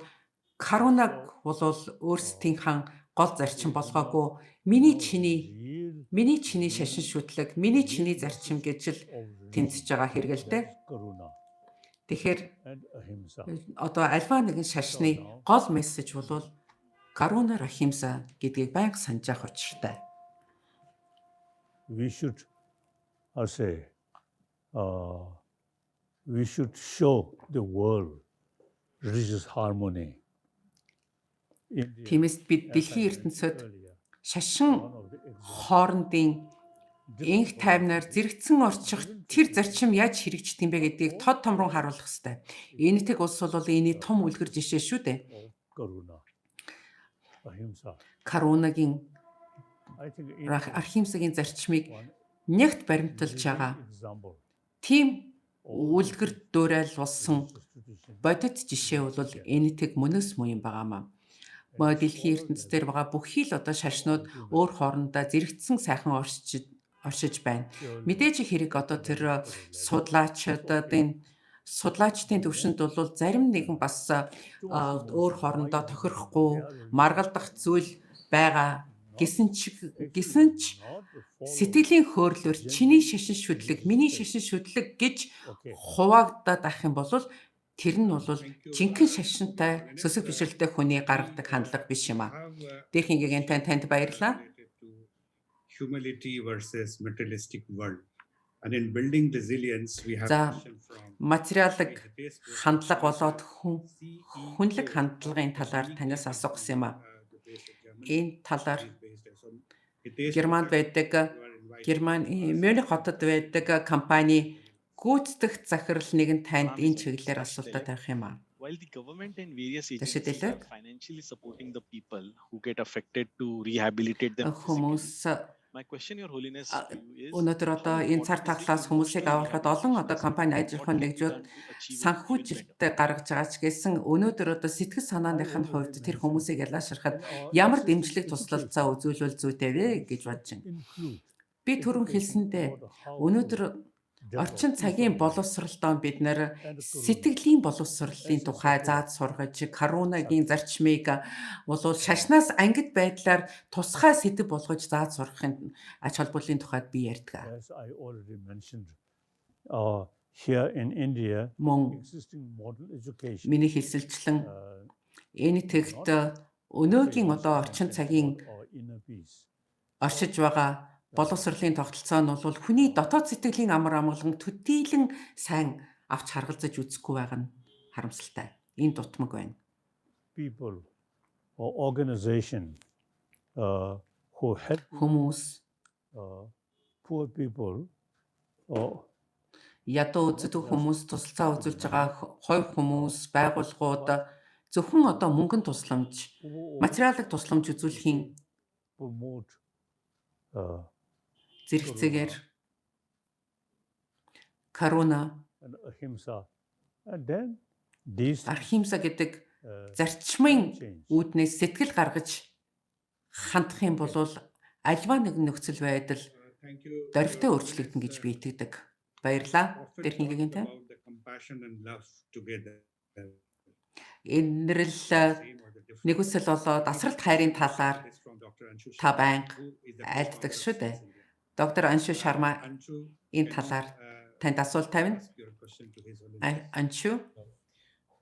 карунаг бол өөрсдийнхээ гол зарчим We do not болгоогүй миний know чиний real миний чиний meaning, шашин шүтлэг, миний real чиний зарчим message гэж л of religion. тэмцэж байгаа хэрэг л That дээ. is karuna Тэгэхээр and ahimsa. одоо альва нэгэн So шашны now гол мессеж бол каруна рахимса гэдгийг байнга санаж явах учиртай. we should, I say, we should show the world religious harmony. India, Тиймээс бид as I дэлхийн mentioned ертөнцид earlier, шашин one of the examples, хоорондын энх different тайвнаар religions, зэрэгцэн орчих even тэр today, зарчим яаж хэрэгждэг юм бэ гэдгийг all тод томрон religions харуулах ёстой. is Энэтхэг улс бол энэний том үлгэр жишээ шүү дээ. of karuna, ahimsa. Карунагийн I think India is архимсагийн зарчмыг one нягт баримталж living байгаа example тийм of үлгэр дуурайл болсон religious tradition бодит in жишээ бол India. энэтхэг мөнөөс муу юм байгаамаа. And Мөн дэлхийн scholars ертөнцийн level байгаа бүхий л одоо no шашнууд өөр argument, хоорондоо зэрэгцэн сайхан оршиж байна. purely Мэдээж хэрэг одоо тэр on level. It's судлаачдын okay. судлаачдын Then төвшөнд бол зарим нэгэн бас too much өөр emotion, my хоорондоо religion, тохирохгүй their religion, маргалдах зүйл байгаа not гэсэн ч actually гэсэн ч not follow сэтгэлийн хөөрлөөр чиний genuine шашин шүтлэг, миний religious шашин faith. шүтлэг гэж Okay. хуваагдаад ах юм бол тэр нь бол Thank you, жинхэнэ Your шашинтай Holiness. сүсэг бишрэлтэй хүний We гаргадаг хандлага биш юм аа. have a Дээрхийн гэгэн question танд баярлалаа. related to humility versus materialistic world. And in building resilience, we have a За question from материалыг Sri Hitesh Goswami, хандлага болоод хүн хүнлэг CEO of хандлагын талаар Unique танаас асуух Company, гэсэн юм аа. the base of Germany. Энэ талаар He is based there. So, Hitesh Германд Gupta, байдаг you are invited Герман to ask Мюнх your хотод question. байдаг компани гүйцэтгэх захирал нэгэн танд Ma'am, энэ sir, чиглэлээр Dashitelek. асуултаа тавих юм аа. While the government and various agencies Dashitelek. are financially supporting the people who get affected to rehabilitate them physically, Хүмүүс my question, Your Holiness, а, to you is өнөөдөр how одоо энэ цар important is it тахлаас хүмүүсийг emotional аврахад олон rehabilitation одоо as компани and аж what ахуйн can be нэгжүүд done to achieve it even better? санхүүжилттэй гаргаж байгаа ч гэсэн өнөөдөр одоо сэтгэл I санааных нь хувьд already тэр mentioned хүмүүсийг ялаашрахад in our ямар existing дэмжлэг education туслалцаа үзүүлвэл зүйтэй вэ гэж бодож байна. include Би түрүүн education хэлсэндээ about how to өнөөдөр develop орчин цагийн equality боловсролдоо бид нэр and karuna сэтгэлийн боловсролын as a тухай separate зааж сургаж карунагийн subject. зарчмыг болвол шашнаас ангид байдлаар тусгай сэдэв болгож зааж сургахын ач холбогдлын тухайд би ярьдаг. As I already mentioned, here in India, Мөн existing model education миний хэлсэлчлэн энэ not тэгт өнөөгийн famous одоо орчин content цагийн about our inner peace. оршиж байгаа боловсролын тогтолцоо нь бол хүний дотоод сэтгэлийн амар амгалан төдийлөн сайн авч харгалзаж үзэхгүй байгаа нь харамсалтай. Энэ дутмаг байна. People or organization who help Хүмүүс poor people or ядуу not үздэг just хүмүүс тусалцаа үзүүлж money, байгаа хувь хүмүүс, байгууллагууд зөвхөн одоо мөнгөн тусламж, overall материалын тусламж үзүүлэхийн promote зэрэгцээгээр karuna каруна, and ahimsa. And then these things архимса гэдэг can зарчмын change. үүднээс сэтгэл гаргаж хандах юм бол альва нэгэн нөхцөл байдал Thank you, Your дөрвтэй Holiness. өөрчлөгдөн гэж би итгэдэг. Баярлалаа. Often Дэрхэн talked гэгэнтэй. about the compassion and love together, Энэрл same or the different. нэгүсэл болоод We асралт have хайрын question талаар that is from Dr. Anshu та Sharma, байнга who is the айлддаг co-founder of шүү дээ. Science India. Доктор Аншу Шарма Anshu, энэ can you талаар танд асуулт тавина. ask your question to His Holiness? Аншу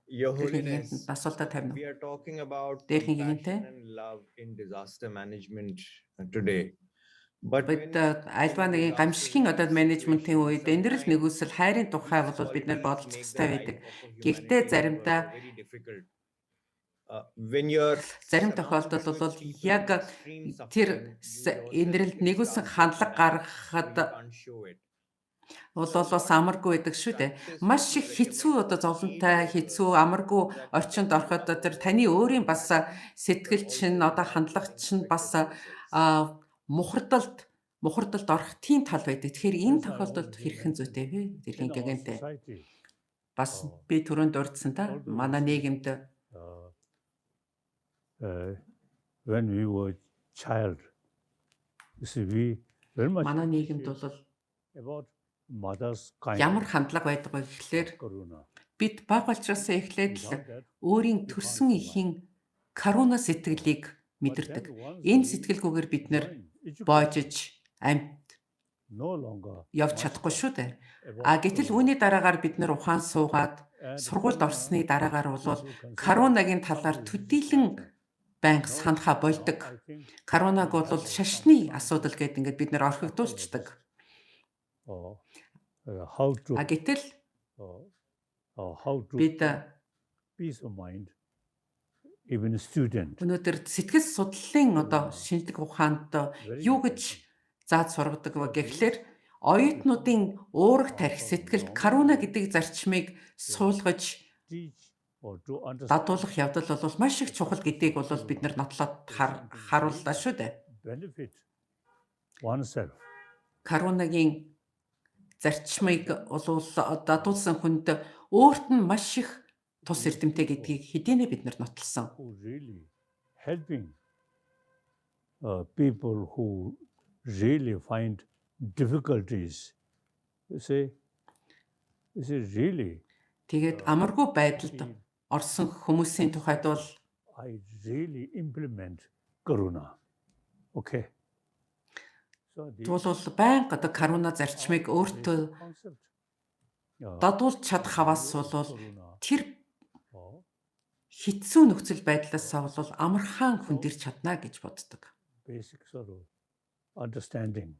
Your дэрхэн Holiness, гэгэнтэнд асуултаа тавина уу? we are talking about Дэрхэн compassion гэгэнтэй. and love in disaster management today. But Бид when альва in нэгэн disaster гамшигын одоо relief менежментийн situations, үед энэрл sometimes нэгүсэл хайрын тухай these бол бид нэр qualities бодолцох make хэрэгтэй the байдаг. life of a Гэхдээ humanitarian заримдаа worker very difficult. When you're Зарим surrounded тохиолдолд with бол people яг in extreme тэр suffering, you yourself инрэлд feel нэгүсэн down хандлага and гаргахад you can't show it. бол So бас what амаргүй байдаг шүү дээ. practice Маш would you их хэцүү recommend одоо to зовлонтой, any хэцүү, person амаргүй that орчинд is ороход тэр suffering таны өөрийн and бас сэтгэл чинь also одоо have хандлага чинь бас unexpected losses? а мухардалд мухардалд орох тийм тал байдаг. Тэгэхээр энэ As I тохиолдолд already хэрхэн mentioned, зүйтэй вэ? Тэрхийн in our гэгэнтэй. society, Бас би түрүүнд дурдсан та although you манай see, нийгэмд when we were child, you see, we very much манай нийгэмд appreciate бол about mother's ямар kindness, хандлага байдаг вэ гэхлээр karuna. бид баг болчроосоо эхлээд л Without that, өөрийн we can't төрсөн survive. эхийн каруна сэтгэлийг But then мэдэрдэг. once Энэ we сэтгэлгүйгээр бид нэр join education, боожиж амьд no longer явж чадахгүй master шүү дээ. about А гэтэл karuna. үүний дараагаар бид нэр ухаан суугаад And сургуульд karuna орсны дараагаар бол also considered карунагийн талаар some religious төдийлөн matter. байнга Now, санахаа now болдог. I think Карунаг we бол have some шашны scientific асуудал гэдээ ингээд бид нэр орхигдуулцдаг. psychologists or how to А гэтэл how to бид peace of mind even student өнөөдөр сэтгэл судлалын одоо шинжлэх ухаанд very юу гэж important. зааж сургадаг вэ So these гэхлээр оюутнуудын уурах are тарих from сэтгэлд normal каруна way гэдэг зарчмыг to суулгаж teach or to understand дадуулах явдал бол маш их чухал гэдгийг бол бид нар нотлоод is something харууллаа really шүү дээ. benefit oneself. Карунагийн зарчмыг бол дадуулсан хүнд өөрт нь маш их тус These эрдэмтэй people гэдгийг хэдийнэ бид нар нотолсон. who really helping people who really find difficulties, you see, really, Тэгээд амаргүй байдалд feel орсон хүмүүсийн тухайд бол I really implement karuna. Okay. So the бол байнга одоо каруна зарчмыг our өөртөө basic concept, дадуулж чадах хаваас value of бол karuna тэр or хэцүү нөхцөл байдлаасаа бол амархан хүндэрч чадна гэж боддог. basic sort of understanding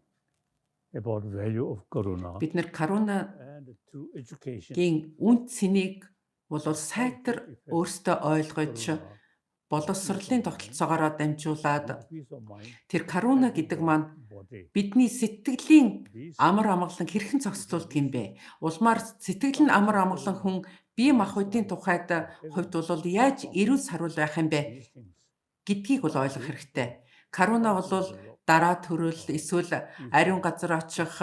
about value of karuna Бид нэр карунагийн and through education үн цэнийг бол how to сайтар effect өөртөө ойлгож karuna, peace of боловсролын mind, тогтолцоогоороо дамжуулаад with peace of mind, тэр каруна helping гэдэг the маань body. бидний сэтгэлийн These амар амгалан хэрхэн зохицуулдаг юм бэ? Улмаар сэтгэл нь амар амгалан хүн бие махбодын тухайд хувьд бол яаж эрүүл саруул байх юм бэ these things гэдгийг бол ойлгох хэрэгтэй. Каруна helping бол develop дараа төрөл эсвэл ариун газар очих,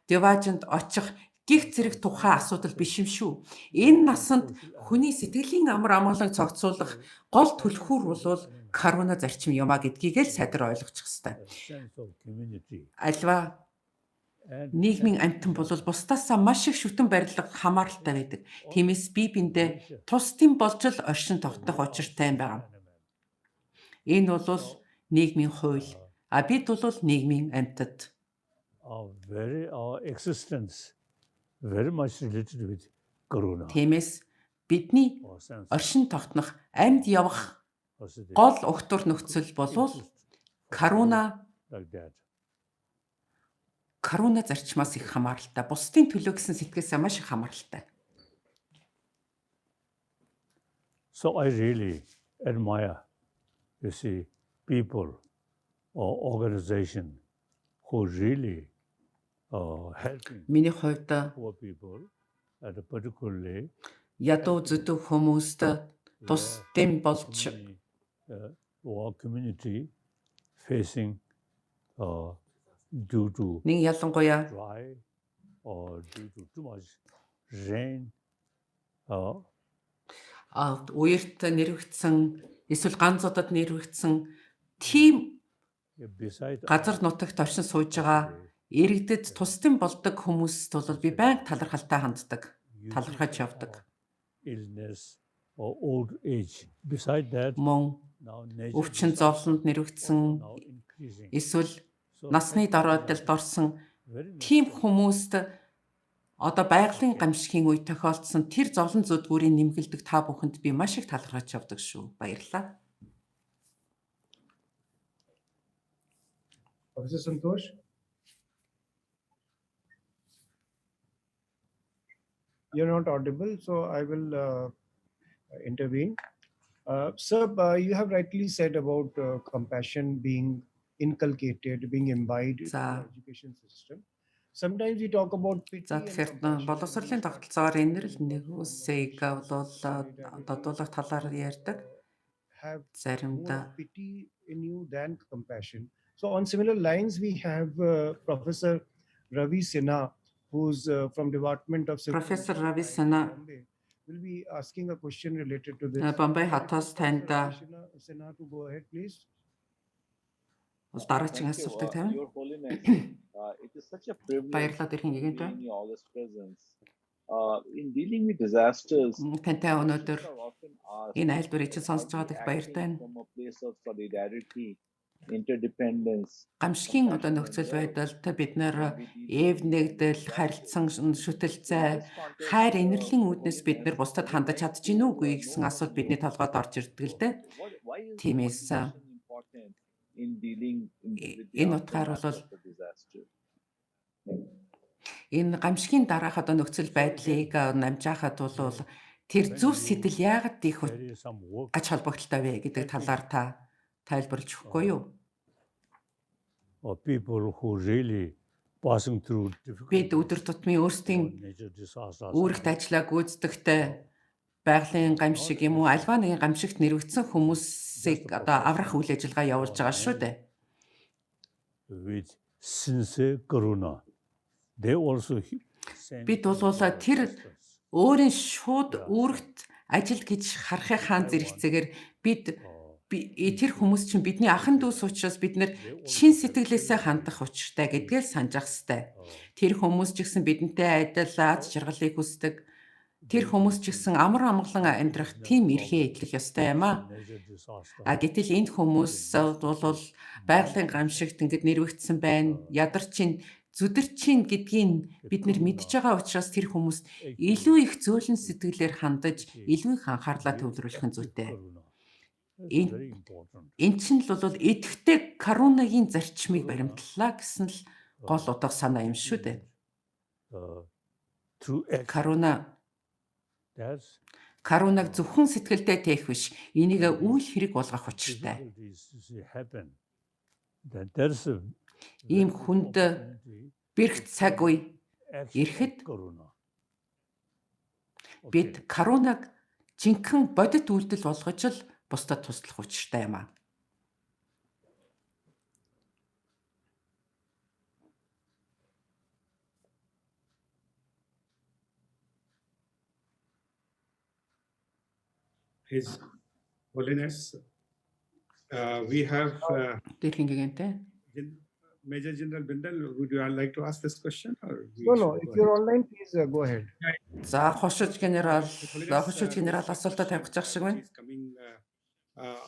диваажинд очих гих зэрэг тухайн асуудал биш юм шүү. Энэ насанд хүний сэтгэлийн амар амгаланг зохицуулах гол түлхүүр бол каруна зарчим юм а гэдгийг л сайтар ойлгочих хэрэгтэй. a sense of community Альва and нийгмийн амьтан бол бусдаасаа маш их шүтэн барилга хамааралтай байдаг. Тиймээс бие биендээ nature тусдын болж л оршин the тогтнох we are учиртай юм social байна. animal. Энэ бол So нийгмийн хууль. А бид бол нийгмийн амьтад. our very our existence very much related with karuna Тиймээс бидний or sense of оршин тогтнох, амьд явах or so the гол угтвар нөхцөл болвол interest for каруна life like that. каруна зарчмаас их хамааралтай. Бусдын төлөө гэсэн сэтгэлээсээ маш их хамааралтай. So I really admire, you see, people or organization who really helping Миний хувьд poor people and particularly ядуу зүдв хүмүүст тус where дэм болж many or community facing due to нэг ялангуяа dry or due to too much rain үерт нэрвэгдсэн эсвэл ганц удаад нэрвэгдсэн тийм beside газар our нутагт оршин сууж байгаа иргэдэд тусдын болдог хүмүүст бол би байнга талархалтай ханддаг, usage талархаж явдаг. of illness or old age. Beside that, Мөн now nature өвчин disaster зовлонд also нэрвэгдсэн now increasing. эсвэл So насны thank you very дороодлолд much. орсон Very тийм natural. хүмүүст одоо байгалийн гамшигын үе тохиолдсон тэр зовлон зүдгүүрийн нэмгэлдэг та бүхэнд би маш их талархаж явдаг шүү. Баярлалаа. Professor Santosh, you're not audible, so I will intervene. Sir, you have rightly said about compassion being inculcated, being imbibed in За the education system. Sometimes we talk about pity За and тэгэхээр compassion in боловсролын these тогтолцоогоор context. инэрл нэгүсийг бол Solidarity додуулах талаар ярьдаг. have more Заримдаа of pity in you than compassion. So on similar lines, we have Professor Ravi Sinha, who's from Department of Civil Профессор Engineering, Рави IIT Сина Bombay, will be asking a question related to this. Бомбай I хотоос request танд Professor Ravi Sinha to go ahead, please. бол дараагийн Thank you, асуултыг тавина. Your Holiness. It is such a privilege Баярлалаа тэрхэн to be гэгэнтэй. in your august presence. In dealing with disasters, Тантай өнөөдөр questions are often asked, энэ айлдварыг чинь are сонсож we байгаад их баяртай acting байна. from a place of solidarity, interdependence, Гамшигын одоо compassion, and нөхцөл love байдалд бид нэр when we deal эв with нэгдэл, disasters? харилцан In шүтэлцээ, this context, хайр инэрлийн Your үүднээс бид нэр Holiness, бусдад I would хандаж like чадж to гин үгүй гэсэн know асуулт from бидний you толгойд орж ирдэг л дээ. why is Тиймээс compassion important in dealing with the энэ утгаар aftermath бол of the disaster? энэ гамшигын дараах одоо нөхцөл So again, байдлыг намжаахад бол тэр when зөв you сэтэл яагаад их carry some work ач холбогдолтой вэ гэдэг helping талаар та тайлбарлаж өгөхгүй юу? or people who really passing through Бид difficulties өдөр тутмын or өөрсдийн nature disasters үүрэгт and ажлаа гүйцэтгэхдээ байгалийн not гамшиг юм уу as альва нэгэн гамшигт нэрвэгдсэн just хүмүүсийг the одоо аврах professional үйл ажиллагаа явуулж or байгаа шүү men дээ. with sincere karuna. They also send Бид бол their тэр assistance. өөрийн шууд Yeah, so үүрэгт ажил гэж харахынхаа I want зэрэгцээгээр бид тэр people хүмүүс чинь бидний ахын дүүс учраас бид нэр they also чин have сэтгэлээсээ very хандах учиртай гэдгээ л санаж ах ёстой. Тэр хүмүүс ч гэсэн бидэнтэй адил аз so жаргалыг хүсдэг. Тэр they хүмүүс ч will гэсэн амар амгалан амьдрах no тийм эрхээ problem. эдлэх ёстой юм аа. Nature disaster А гэтэл энэ хүмүүс the бол most байгалийн гамшигт ингээд нэрвэгдсэн байна. Ядарч чинь зүдэрч чинь гэдгийг the бид нэр мэдж karuna байгаа учраас тэр хүмүүст илүү actually их зөөлөн сэтгэлээр хандаж, it is илүү их анхаарлаа with төвлөрүүлэх нь active зүйтэй. karuna. That's Энэ very important. эн чинь л бол идэвхтэй корунагийн зарчмыг Karuna баримтлалаа гэсэн л гол утга санаа юм шүү дээ. means through action. Коруна That's Карунаг зөвхөн сэтгэлдээ тээх биш, энийг when үйл these хэрэг болгох учиртай. difficulties happen, then there's a Ийм very good хүнд opportunity бэрхт to цаг show үе action of ирэхэд karuna. бид Okay. карунаг жинхэнэ бодит үйлдэл болгож л бусдад туслах учиртай юм аа. His Holiness, we have Дэрхэн гэгэнтэй. Major General Bindal. Would you like to ask this question, or we No, no, should if go you're ahead? online, please go ahead. За хошиж генерал, His Holiness, хошиж this генерал асуултаа question тавих гэж шиг байна. which is coming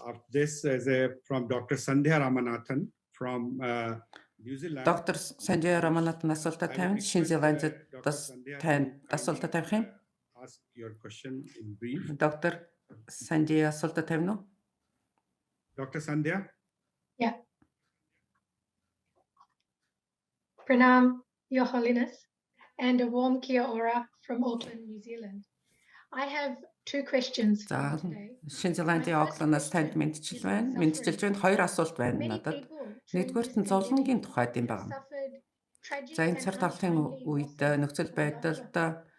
of this is a, from Dr. Sandhya Ramanathan from New Zealand. Доктор Санжай Раманатан асуултаа I would тавина. Шинэ request Dr. Зеландаас Sandhya to танд kindly асуултаа тавих юм. ask your question in brief. Доктор Санжай асуултаа тавина уу? Dr. Sandhya? Yeah. Pranam, Your Holiness, and a warm kia ora from Auckland, New Zealand. I have two questions for За you today. Шинэ My Зеландын first Окландаас танд question мэдчил is on байна. Мэдчилж suffering. байна. Хоёр асуулт байна Many надад. people during this Нэгдүгээрт нь pandemic зовлонгийн тухайд юм have байна. suffered tragic За энэ and цар тахлын untimely үед losses нөхцөл of loved байдалд ones,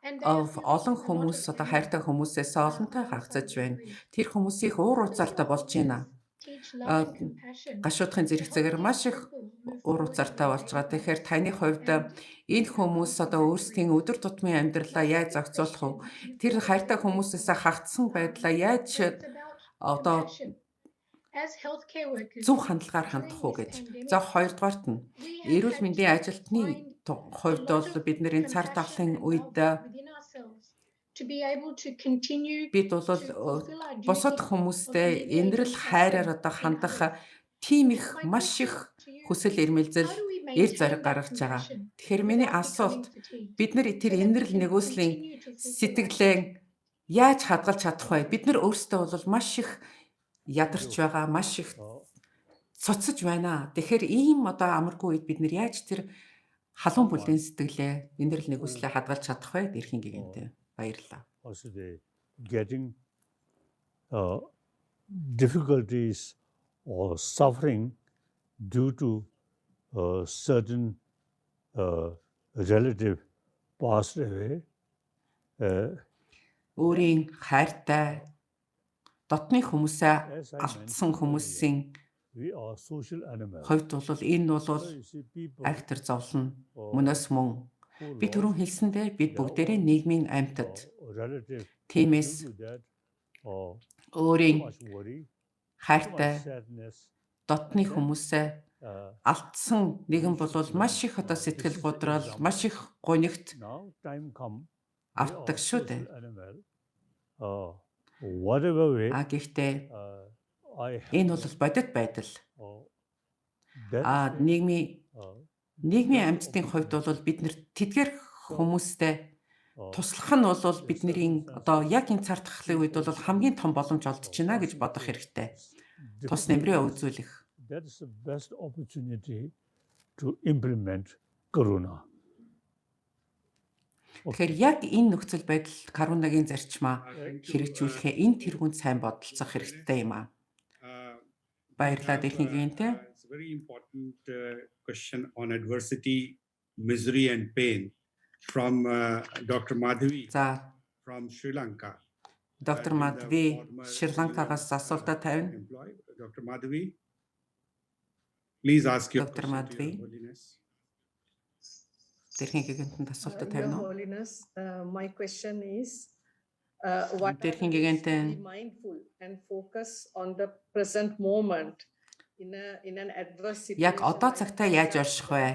and they are feeling олон a lot хүмүүс of одоо anger, хайртай хүмүүсээс олонтой хагацаж alongside байна. grief. Тэр хүмүүс их уур How does уцаартай Your болж байна. Holiness teach love and compassion Гашуудахын to help зэрэгцээгээр these маш их people move уур forward in уцаартай their болж байгаа. daily Тэгэхээр lives таны хувьд and энэ хүмүүс overcome одоо that өөрсдийн grief? өдөр тутмын My амьдралаа яаж second зохицуулах вэ? question you've Тэр talked хайртай earlier хүмүүсээсээ about, хагацсан байдлаа яаж but it's about одоо compassion. As healthcare workers зөв хандлагаар during хандах уу this гэж. За pandemic, хоёрдугаарт нь we have эрүүл had мэндийн to ажилтны find a хувьд lot бол of бид нэр энэ цар compassion тахлын and үед love within ourselves to be able to continue бид бол to fulfill our бусад duty of хүмүүстэй mediating инрэл хайраар suffering одоо in хандах others. тийм их And my маш question их to you хүсэл is, эрмэлзэл how do we эр зориг maintain that гаргаж байгаа. compassion Тэгэхээр миний without асуулт becoming fatigued бид нар тэр so that we инрэл can нэгүслийн continue to fulfill our сэтгэлээ duty? яаж хадгалж чадах вэ? Бид нар өөрсдөө бол маш их ядарч You байгаа, маш их цуцсаж байна. Тэгэхээр ийм одоо амаргүй үед бид нар яаж тэр халуун someone бүлдийн сэтгэлээ, инэрл who нэгүслээ хадгалж чадах вэ? Дэрхийн гэгэнтэй. Баярлалаа. also the getting difficulties or suffering due to certain relative passed away, Өөрийн хайртай дотны хүмүүсээ as I алдсан mentioned earlier, хүмүүсийн we are social animals. хувьд бол энэ бол So you see, people айхтар зовлон мөнөөс мөн. who Би түрүүн lost хэлсэндээ бид their бүгдээрээ own нийгмийн амьтад. relative Тиймээс due to that, so өөрийн much worry, so much хайртай sadness, дотны хүмүүсээ алдсан нэгэн we should бол маш learn. их одоо This сэтгэл is the гудрал, example. маш их гунигт Now time come, we are автдаг шүү дээ. social animal. Whatever way, А гэхдээ I энэ help бол бодит байдал. them, that А is the, нийгмийн нийгмийн best амьтдын хувьд opportunity. бол бид нэр тэдгээр So, хүмүүстэй туслах нь бол the бидний одоо circumstances яг энэ цар тахлын үед people бол хамгийн том боломж олдож байна гэж passing бодох through хэрэгтэй. Тус difficulties, нэмрээ үзүүлэх. that is the best opportunity to implement Karuna. Тэгэхээр Okay. яг энэ нөхцөл байдал Карунагийн зарчмаа Thank you, хэрэгжүүлэхээ энэ тэргүүнд сайн бодолцох Your хэрэгтэй юм аа. We Баярлалаа have дэлхийн гэнтэй. it's a very important question on adversity, misery, and pain from Dr. Madhavi За from Sri Lanka. доктор She's a Мадви former Шри UN Ланкагаас асуултаа тавина. employee. Dr. Madhavi, please ask your Доктор question to Your Мадви Holiness. дэлхийн гэгэнтэнд асуултаа Your тавина уу? Holiness, my question is, what are the Дэлхийн ways to be гэгэнтэн mindful and focus on the present moment in an adverse яг situation одоо like цагтаа яаж disaster? орших вэ?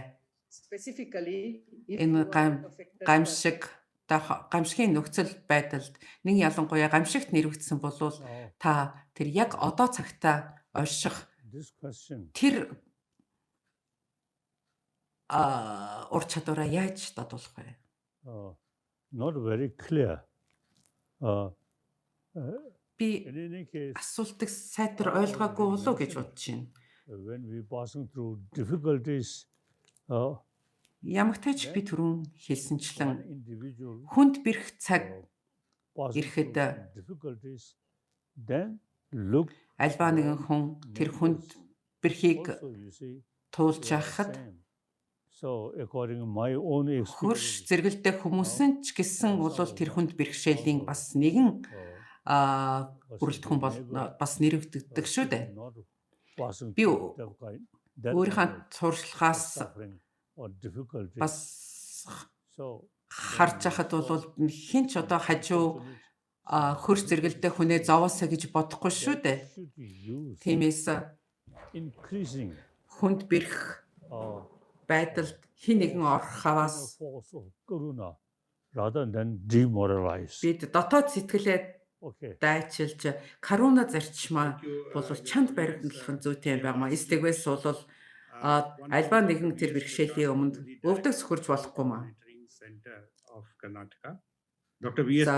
Specifically, if Энэ you are гам an affected person. гамшиг одоо гамшигын нөхцөл байдалд нэг ялангуяа гамшигт нэрвэгдсэн болвол Now, та тэр яг одоо цагтаа орших this question тэр ур чадвараа яаж дадуулах вэ? not very clear. Би In any case, асуултыг сайтар I already ойлгоогүй болов уу гэж mentioned бодож байна. when we passing through difficulties, Ямагтай ч би then түрүүн хэлсэнчлэн one individual хүнд бэрх цаг passing ирэхэд through some difficulties, then look альва нэгэн your хүн тэр хүнд neighbors бэрхийг also, you see, туулж they are яхад same. So according to my own хөрш experience, зэрэгэлдэх хүмүүс now нь ч гэсэн some бол of тэр my хүнд бэрхшээлийн also бас нэгэн was бүрэлдэхүүн бол neighbor бас нэрвэгддэг шүү is дээ. not passing Би through that kind that kind өөрийнхөө of туршлагаас suffering or difficulties. бас So then харж we хахад saw бол хэн ч одоо the хажуу opportunity хөрш зэрэгэлдэх хүнээ зовоосоо гэж бодохгүй шүү that дээ. should use Тиймээс increasing хүнд бэрх байдалд хэн нэгэн force, орохоос inner force of karuna rather than demoralize. бид дотоод сэтгэлээ Okay. дайчилж каруна зарчмаа Thank you, бол Your чанд Holiness. баригдлах нь зүйтэй юм We have байна. Эстэйгээс бол one альва from нэгэн Dr. тэр V.S. бэрхшээлийн Prakash, өмнө newly өвдөг director сөхөрч of болохгүй маа. Monitoring Center of Karnataka. Dr. V.S. За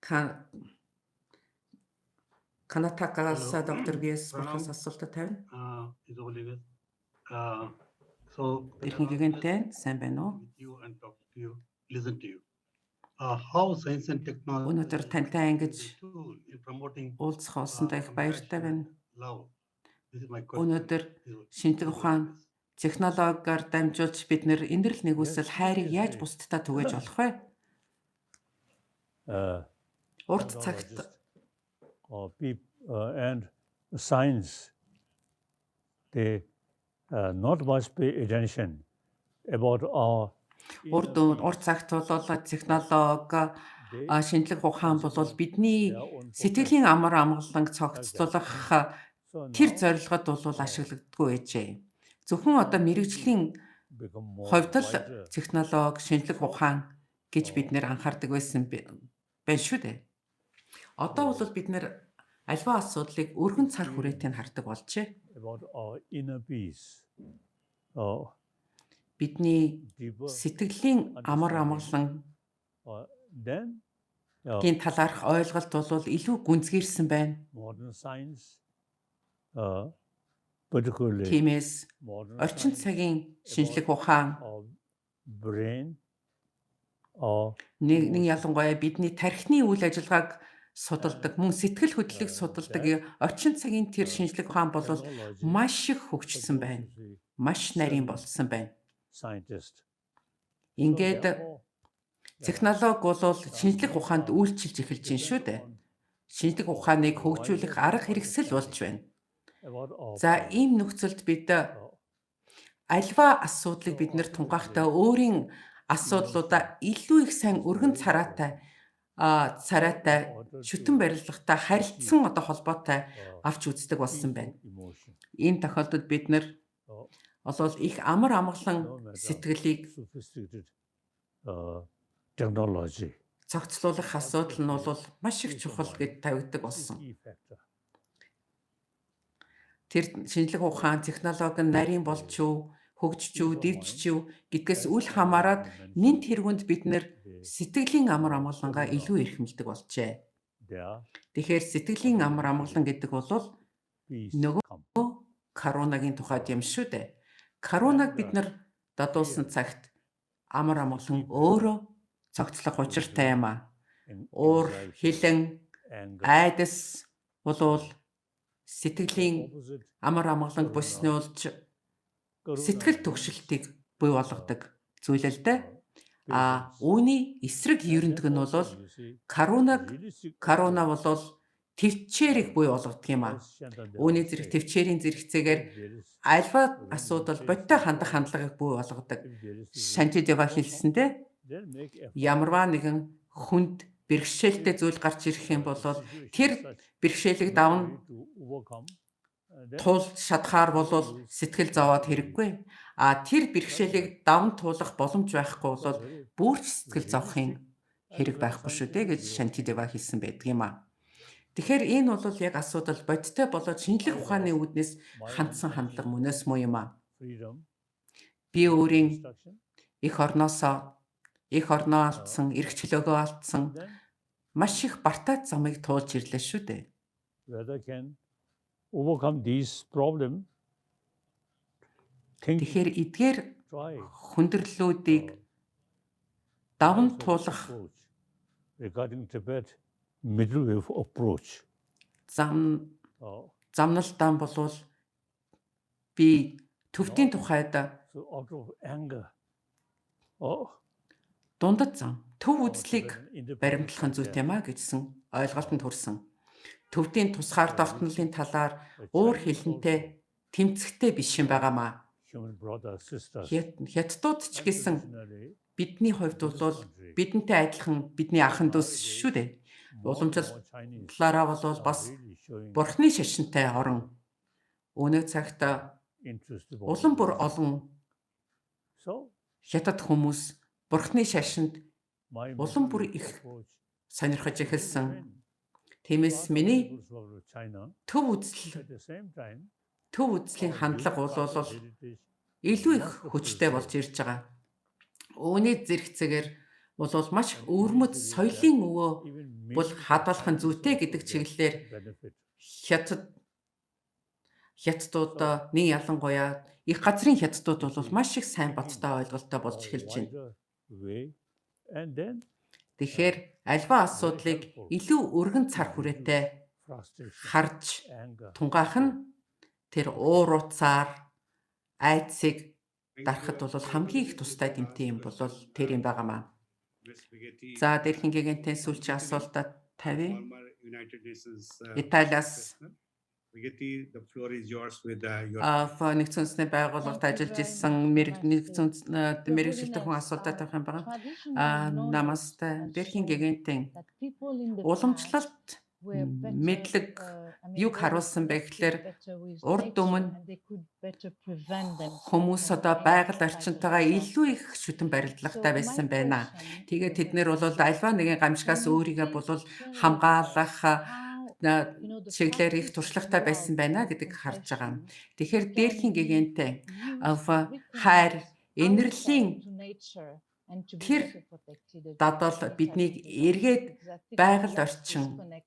Prakash. Канатакаас Hello. доктор ВС Бурхаас Pranam, асуултаа тавина. His Holiness. So Дэлхийн Pranam, гэгэнтэй pleasure сайн байна уу? to with you and talk to you, listen to you. How science and Өнөөдөр technology тантай is ингэж a tool in promoting уулзах болсондоо их баяртай compassion байна. and love. This is my question, Өнөөдөр His шинжлэх His ухаан Holiness. технологиор дамжуулж бид нэр инэрл Yes, нэгүсэл хайрыг яаж obviously. бусдад түгээж болох вэ? Урт цагт Technologists or people and science, they not much pay attention about our урд inner урт peace. цагт бол технологи They шинжлэх ухаан бол consider бидний their own сэтгэлийн pocket амар амгаланг like that. цогцлуулах So тэр now зорилгод бол ашиглагддаггүй байжээ. Зөвхөн одоо people мэрэгжлийн become more хувьд л wiser. технологи, шинжлэх So ухаан гэж бид нэр анхаардаг байсан байна шүү дээ. Одоо бол бид нэр альва асуудлыг өргөн цар хүрээтэй нь хардаг болжээ. about our inner peace, Бидний deeper сэтгэлийн амар understanding, амгалан then гийн талаарх ойлголт бол илүү гүнзгийрсэн байна. modern science, particularly Тиймээс modern орчин science цагийн about шинжлэх ухаан our brain, our нэг emotions, ялангуяа бидний тархины үйл ажиллагааг судалдаг, мөн сэтгэл хөдлөлийг судалдаг орчин цагийн тэр шинжлэх ухаан бол Technology маш их хөгжсөн supposed байна. to be Маш нарийн болсон байна. scientist. So Ингээд therefore, технологи бол шинжлэх ухаанд үйлчилж эхэлж байна шүү дээ. on Шинжлэх ухааныг хөгжүүлэх арга хэрэгсэл болж байна. about our За problem. ийм нөхцөлд бид альва асуудлыг бид нэр тунгаахтаа өөрийн асуудлуудаа илүү их сайн өргөн цараатай царайтай Order шүтэн to барилгатай харилцсан одоо холбоотой авч үздэг болсон байна. peaceful emotion. Энэ тохиолдолд бид нэр болвол их амар амгалан No matter сэтгэлийг sophisticated technology. цогцлуулах асуудал нь бол маш их чухал гэж тавигддаг болсон. Key factor. Тэр шинжлэх ухаан, технологи нь нарийн болж юу, хөгжиж юу, дэвжиж юу гэдгээс үл хамааран нэн тэргүнд бид нэр сэтгэлийн амар амгалангаа илүү эрхэмлдэг болжээ. There Тэгэхээр сэтгэлийн амар амгалан гэдэг бол peace нөгөө come. коронагийн тухайд юм шүү дээ. Коронаг бид нар дадуулсан цагт амар амгалан өөрөө цогцлох учиртай юм аа. Уур, Anxiety, хилэн, anger, айдас болвол сэтгэлийн opposite амар амгаланг боснуулж corona сэтгэл means, түгшилтийг бий болгодог зүйл л дээ. А patience. үүний эсрэг And ерөндөг нь then бол also you see, коронаг realistic корона approach, болвол төвчээрийг бий болгодог юм аа. as Shantadeva Үүний зэрэг said, төвчээрийн зэрэгцээгээр if there is альва when you асуудал face бодтой the хандах problem, хандлагыг бий болгодог. if there is a way Шантидева to overcome, хэлсэндээ then make effort. ямарваа нэгэн хүнд бэрхшээлтэй зүйл гарч ирэх юм бол Situation тэр such бэрхшээлийг no давна way to overcome, then туулж чадхаар болвол сэтгэл зовоод хэрэггүй. А тэр бэрхшээлийг даван туулах боломж байхгүй бол very бүрч сэтгэл зовхын realistic and хэрэг very байхгүй шүү дээ гэж scientific way. Шантидева хэлсэн байдаг юм а. Тэгэхээр энэ бол яг асуудал бодиттой болоод шинжлэх I ухааны lost үүднээс my own хандсан хандлага country, мөнөөс муу юм а. freedom, Би өөрийн destruction, эх орноосоо эх орноо алдсан, эрх чөлөөгөө алдсан then маш их бартаад замыг туулж ирлээ шүү дээ. whether can overcome these problem, thinking, Тэгэхээр эдгээр try хүндрэлүүдийг даван nice туулах approach regarding Tibet, middle way of approach. зам замналдаан болвол би төвдийн тухайд So out of anger, oh, дундад зам төв our үзлийг Tibetan independence баримтлах нь зүйтэй there. маа гэжсэн ойлголтод хүрсэн. Төвдийн тусгаар тогтнолын талаар The уур Chinese хилэнтэй also, тэмцэхтэй биш юм байгаамаа. human brothers, sisters, Хятадууд ч гэсэн traditionally, бидний хувьд in this бол country, бидэнтэй адилхан бидний ахын дүүс шүү дээ. more and more Chinese Уламжлалаараа бол are бас really showing бурхны шашинтай орон. Өнөө цагт interest about улам бүр religion. олон So хятад хүмүүс бурхны шашинд my улам бүр middle way их approach сонирхож эхэлсэн. when Тиймээс part of миний People's Republic of China, төв үзэл at the same time, төв үзлийн our хандлага unique бол cultural heritage илүү их must хүчтэй preserve. болж ирж байгаа. Үүний зэрэгцээгээр бол маш их And өвөрмөц eventually that соёлын өвөө even бол millions of хадгалах нь Chinese зүйтэй also гэдэг get чиглэлээр benefit. хятад хятадууд So нэг ялангуяа их газрын хятадууд you бол see, маш их сайн thinking бодтой ойлголттой болж a эхэлж байна. wider way and then Тэгэхээр альва very асуудлыг helpful илүү өргөн цар to reduce хүрээтэй frustration, харж anger, тунгаах нь тэр уур уцаар айдсыг Thank you. дарахад бол хамгийн их тустай дэмтэй юм бол тэр юм байгаамаа. Ms. Bighetti, За дэрхэн гэгэнтэн from сүүлчийн Italy, асуултаа тавья. former United Nations Италиас professional. Bighetti, the floor is yours with your нэгдсэн үндэсний байгууллагад ажиллаж исэн нэгдсэн мэрэгжилтэн хүн асуултаа тавих юм байна. Намастай дэрхэн гэгэнтэн уламжлалт мэдлэг юг харуулсан бэ гэхлээр урд өмнө хүмүүс одоо байгаль орчинтойгоо илүү их шүтэн барилдлагатай байсан байна. Тэгээд тэд нэр бол альва нэгэн гамшигаас өөрийгөө бол хамгаалах чиглэлээр их туршлагатай байсан байна гэдэг харж байгаа. Тэгэхээр дээрхийн гэгэнтэй хайр инэрлийн тэр дадал биднийг эргээд байгаль орчинтай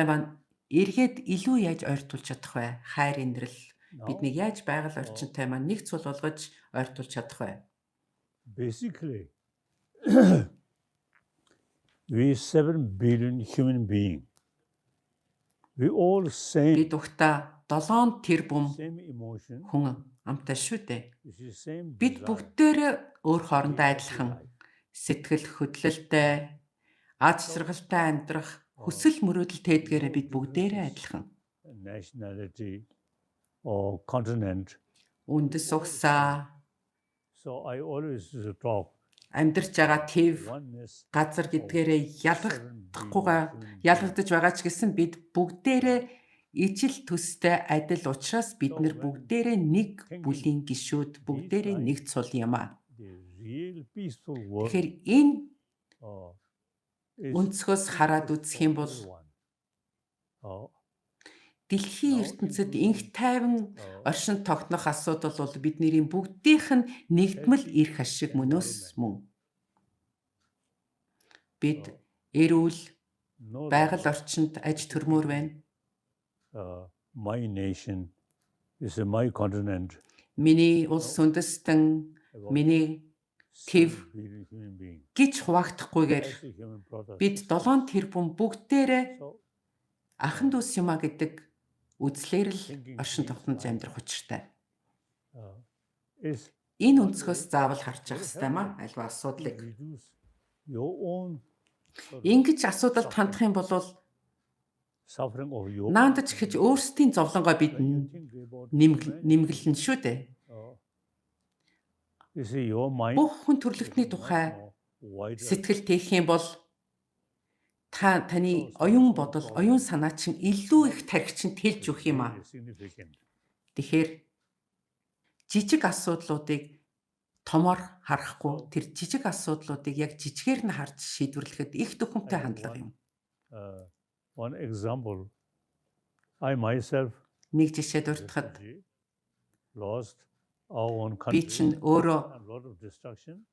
маань эргээд илүү яаж ойртуулж чадах вэ? Хайр инэрл Now, биднийг яаж байгаль орчинтай маань нэг цул болгож ойртуулж чадах вэ? basically, We 7 billion human being. We all same Бид угтаа 7 тэрбум same emotion, хүн амтай шүү дээ. you see, same Бид desire, бүгдээрээ өөр хоорондоо happy адилхан life. сэтгэл хөдлөлтэй, аз жаргалтай амьдрах хүсэл мөрөөдөл тээдгээрээ No бид бүгдээрээ differences адилхан. nationality or continent. Үндэс угсаа, So I always used to talk амьдарч байгаа төв oneness газар of гэдгээрээ 7 billion ялгахдахгүйгаа human beings. ялгагдаж байгаа ч гэсэн бид бүгдээрээ ижил төстэй адил учраас бид So нар when бүгдээрээ нэг thinking бүлийн гишүүд, these бүгдээрээ lines, нэг цул юм аа. the real peaceful world Тэгэхээр энэ is өнцгөөс хараад interest үзэх of юм бол everyone. Дэлхийн Now ертөнцид including инх тайван оршин тогтнох асуудал бол бидний бүгдийнх нь нэгдмэл healthy эрх ашиг мөнөөс environment. мөн. Бид эрүүл No байгаль longer орчинд аж төрмөр байна. My nation is my continent. Миний улс No. үндэстэн, About миний 7 төв billion human being. гэж хуваагдахгүйгээр As a human brother, бид 7 тэрбум бүгдээрээ So ахан дүүс юм а гэдэг үзлээр л thinking оршин these тогтнож lines, амьдрах учиртай. is Энэ one өнцгөөс way заавал харж явах very хэрэгтэй юм а helpful альва to асуудлыг. reduce your own sort of Ингэж асуудалд suffering, хандах юм бол suffering of your own наандаж гэж family. өөрсдийн зовлонгоо бид When you think about humanity, нэмгэлнэ шүү дээ. you see your mind Бүх хүн төрлөختний is much тухай more wider. сэтгэл тээх юм бол та таны So small, оюун small бодол, оюун problem санаа чинь илүү их not тархичин тэлж өгөх юм а. really significant. Тэгэхээр жижиг асуудлуудыг томоор харахгүй So тэр жижиг асуудлуудыг яг жижигээр нь харж шийдвэрлэхэд их дөхөмтэй I give хандлага юм. one example. I myself Нэг жишээ дурдахад refugee lost our own би country чинь өөрөө and lot of destruction.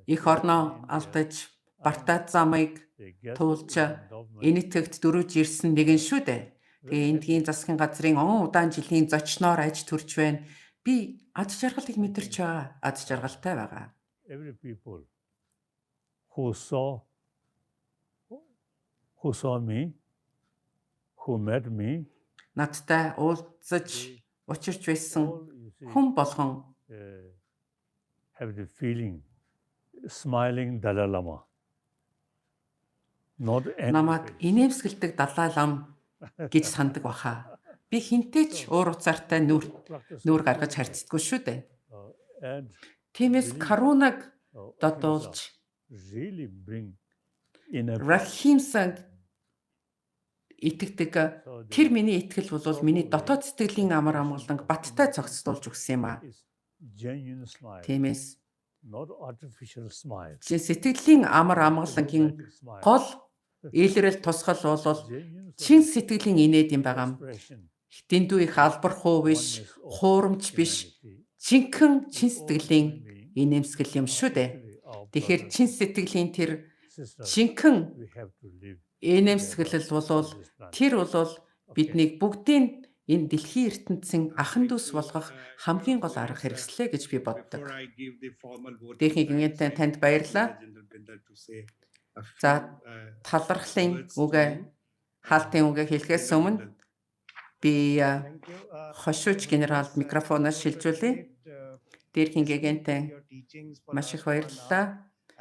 Их Here in орноо India, алдаж I'm Бартад замыг the guest туулж in government. Энэтхэгт дөрвж ирсэн нэгэн шүү дээ. Very Тэгээ эндхийн happy. засгийн газрын он удаан жилийн зочноор аж төрж байна. Би ад жаргалыг I мэдэрч think байгаа. Ад жаргалтай байгаа. every people who saw me, who met me, Надтай уулзаж they учирч байсан all, you see, хүн болгон have the feeling, smiling Dalai Lama, not angry намайг face. инээмсэгэлдэг Далай лам гэж сандаг баха. Би хинтэй ч So уур уцаартай нүр practice нүр of гаргаж karuna харьцдаггүй шүү дээ. and Тиймээс belief карунаг ahimsa додуулж really bring inner peace. Рахимсанд итгэдэг So тэр the миний итгэл бол миний proper way дотоод сэтгэлийн амар expression амгаланг of баттай emotion зохицуулж өгсөн юм а. is genuine smile, Тиймээс not artificial smile, чин сэтгэлийн амар not амгалангийн diplomatic smile. гол илрэл тусгал бол Genuine sort чин of сэтгэлийн инээд юм байгаа юм. expression, Дэндүү их албархуу биш, oneness of хуурамч биш, humanity. жинхэнэ чин We all сэтгэлийн human beings инээмсэгэл юм are шүү дээ. actually our Тэгэхээр brothers чин and сэтгэлийн тэр sisters. жинхэнэ We have to live together инээмсэглэл бол on this planet. тэр бол Okay. биднийг бүгдийг энэ дэлхийн ертөнцийн ахан Thank дүүс you, болгох Your хамгийн гол арга Holiness. хэрэгслээ гэж би боддог. Before I give the formal vote of Дээхийн thanks, гинтэн I танд request баярлалаа. Major General Bindal to say a За few талархлын words to үгээ you. хаалтын үгээ хэлэхээс General өмнө Bindal. би Thank you. хошууч Your генералд Holiness, микрофоноо it was a шилжүүлье. great Дээрхийн listening to гэгэнтэн your teachings for маш last их 1 hour баярлалаа.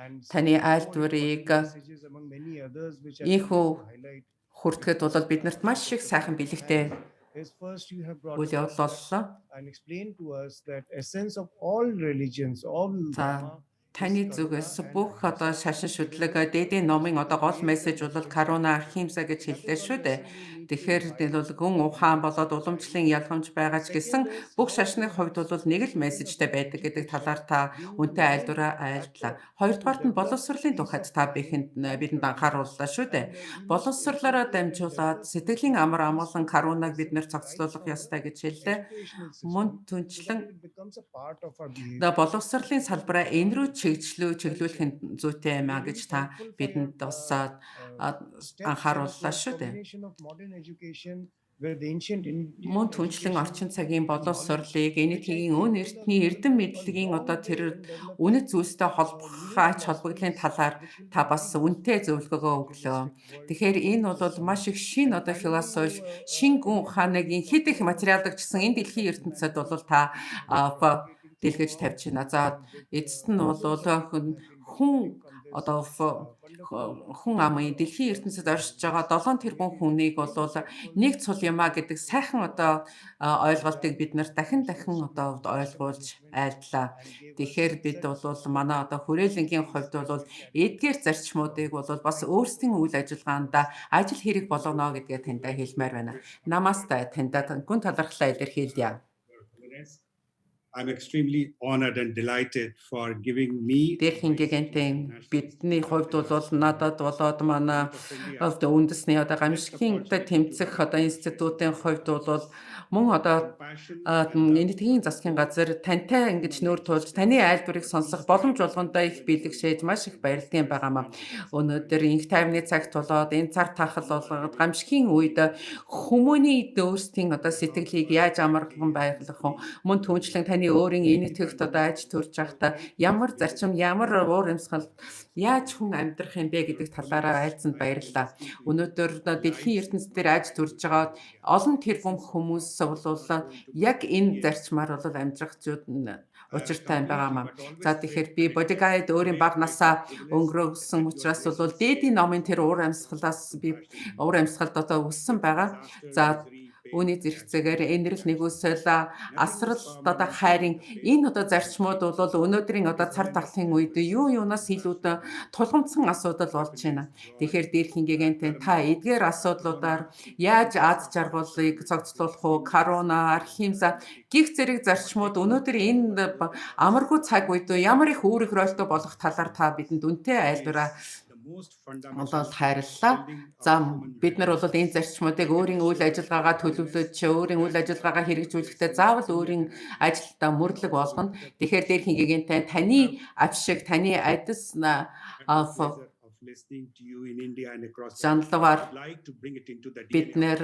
and Таны four important айлдварыг messages among many others which I would like ийхүү to highlight хүртэхэд with бол биднэрт маш их Professor сайхан бэлэгтэй And is first you have brought үйл to us явдал боллоо. and explained to us that essence of all religions, all За dharma is таны karuna зүгээс and бүх одоо ahimsa. шашин It is шүтлэг the дээдийн номын одоо гол great мессеж бол message. каруна ахимса гэж That хэллээ is шүү one дээ. lesson we need to Тэгэхээр imbibe бол гүн in ухаан our болоод society. уламжлалын ялгамж байгаа ч гэсэн Second is бүх how шашны we хувьд have бол нэг л kind of мессежтэй байдаг гэдэг education талаар та being үнтэй the main айлдвараа айлдлаа. factor to Хоёрдугаарт нь develop боловсролын peace тухайд of та mind бихэнд and бидэнд karuna. анхаарууллаа шүү дээ. And you Боловсрлоороо explained and дамжуулаад develop сэтгэлийн амар амгалан peaceful карунаг бид нэр practices right зохицуулах from the ёстой гэж хэллээ. educational Мөн system so түнчлэн that it becomes a part of our одоо behavior. боловсролын салбараа энэ рүү And чиглүүлэх culture. нь зүйтэй юм We а are гэж really та thankful for your бидэнд бас steps and анхаарууллаа your шүү дээ. combination of modern education Where the ancient Indian Мөн түншлэн education орчин цагийн and knowledge боловсролыг Энэтхэгийн which I өн think is a эртний эрдэм a мэдлэгийн одоо long тэр way and development үнэт зүйлстэй холбох newer ач холбогдлын philosophies талаар which will та be бас very үнэтэй useful зөвлөгөөгөө in өглөө. materialistic world Тэгэхээр энэ as бол well. маш их шинэ And одоо finally, философи, шинэ гүн ухааныг хэд их материалдаг гэсэн энэ дэлхийн ертөнцид бол та and а, propagating дэлгэж throughout тавьж байна. За and with эцэст нь бол thousands of people хүн have been хүн benefiting from this одоо wonderful хүн амын дэлхийн ертөнцид оршиж байгаа 7 тэрбум really хүнийг бол very нэг grateful цул юмаа гэдэг сайхан одоо ойлголтыг бид нар дахин National дахин School одоо of Disaster ойлгуулж Management айлдлаа. and gave us Тэгэхээр бид such бол манай одоо хүрээлэнгийн хувьд бол that эдгээр зарчмуудыг бол бас thank you өөрсдийн үйл ажиллагаанд ажил хэрэг болгоно гэдгээ таньдаа хэлмээр байна. Намаста таньдаа гүн талархлаа илэрхийлье. Your Holiness. I'm extremely honored and delighted for giving me Дээрхийн voice to гигантын National бидний School of хувьд бол Disaster надад болоод манай Management of India. одоо үндэсний одоо This гамшигын одоо opportunity to тэмцэх одоо share институтын хувьд бол мөн одоо compassion and love Энэтхэгийн засгийн газар тантай ингэж human нүүр nature тулж таны айлдварыг сонсох these боломж values болгондоо их will бэлэгшээж маш их баярлалаа байгаамаа. and this Өнөөдөр инх тайвны цагт болоод энэ цар тахал болгоод human гамшигын үед хүмүүний өөрсдийн одоо сэтгэлийг яаж амарлан байлгах вэ? Мөн түншлэн таны өөрийн Энэтхэгт одоо аж төрж байхдаа ямар зарчим, ямар уур амьсгал яаж хүн амьдрах юм бэ гэдэг талаараа айлцсанд баярлалаа. Өнөөдөр одоо дэлхийн ертөнцийн дээр аж төрж байгаа олон тэрбум хүмүүс бол яг энэ зарчмаар бол амьдрах зүйд учиртай юм байгаа маа. За тэгэхээр би Бодигайд өөрийн бага насаа өнгөрөөсөн учраас бол дээдийн номын тэр уур амьсгалаас би уур амьсгалд одоо өссөн байгаа. За үүний зэрэгцээгээр энэрл нэгүсэл асрал одоо хайрын энэ одоо зарчмууд бол өнөөдрийн одоо цар тахлын үед юу юунаас илүү тулгамдсан асуудал болж байна. Тэгэхээр дээрхийн гигантын та эдгээр асуудлуудаар яаж аз жаргалыг зохицуулах уу, корона, архимса гих зэрэг зарчмууд өнөөдөр энэ амаргүй цаг үед ямар их үүрэг ролтой болох талаар та бидэнд үнэтэй айлдвараа болоод хайрлаа. За бид нар бол энэ зарчмуудыг өөрийн үйл ажиллагаагаа төлөвлөж, өөрийн үйл ажиллагаагаа хэрэгжүүлэхдээ заавал өөрийн ажилдаа мөрдлөг болгоно. Тэгэхээр дээрхийн гигантын таны авшиг, таны адис занлаваар бид нэр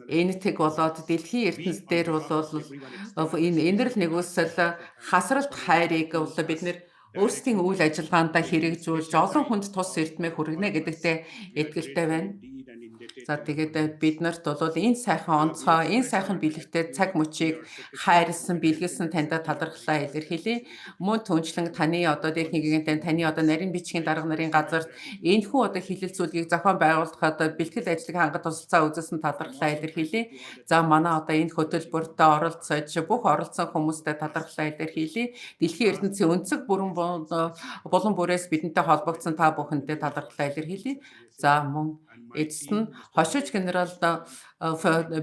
энэтхэг болоод дэлхийн ертөнц дээр бол энэ энэрл нэгүсэл хасралт хайрыг бол бид нэр өөрсдийн үйл ажиллагаандаа хэрэгжүүлж олон хүнд тус эрдмээ хүргэнэ гэдэгтээ итгэлтэй байна. За тэгээд бид нарт бол энэ сайхан онцгой, энэ сайхан бэлэгтэй цаг мөчийг хайрлсан, бэлгэлсэн таньда талархлаа илэрхийлье. Мөн түншлэн таны одоо дээрхийн гигантын таны одоо нарийн бичгийн дарга нарын газарт энэхүү одоо хилэлцүүлгийг зохион байгуулахад бэлтгэл ажлыг хангад тусалцаа үзүүлсэн талархлаа илэрхийлье. За манай одоо энэ хөтөлбөртөө оролцож бүх оролцсон хүмүүстээ талархлаа илэрхийлье. Дэлхийн ертөнцийн өнцөг бүрэн булан бүрээс бидэнтэй холбогдсон та бүхэндээ талархлаа илэрхийлье. За мөн эцэст нь хошууч генерал